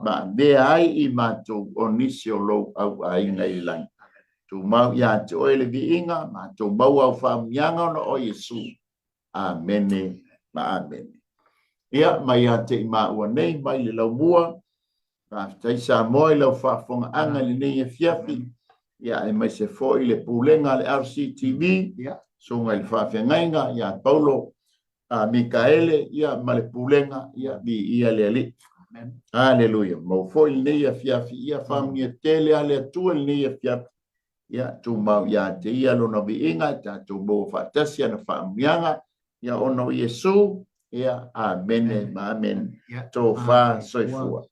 ma avea ai i matou o nisi o lou auaiga i le lagi. Tumau ia te oe le viiga, matou maua au faamanuiaga ona o Iesu. Amene ma amene. Ia, mai ia te i maua nei, mai le laumua, faafetai Samoa i lau faafofogaaga i lenei afiafi, ia aemaise foi le pulega a le RCTV, susuga i le faafeagaiga ia Paulo a Mikaele, ia ma le pulega, ia viia le Alii. Aleluia. Maua foi lenei afiafi, ia faamanuia tele a le Atua i lenei afiafi. Ia tumau ia te ia lona viiga, e tatou maua faatasi ana faamanuiaga, ia ona o Iesu, ia amene ma amene. Tofa soifua.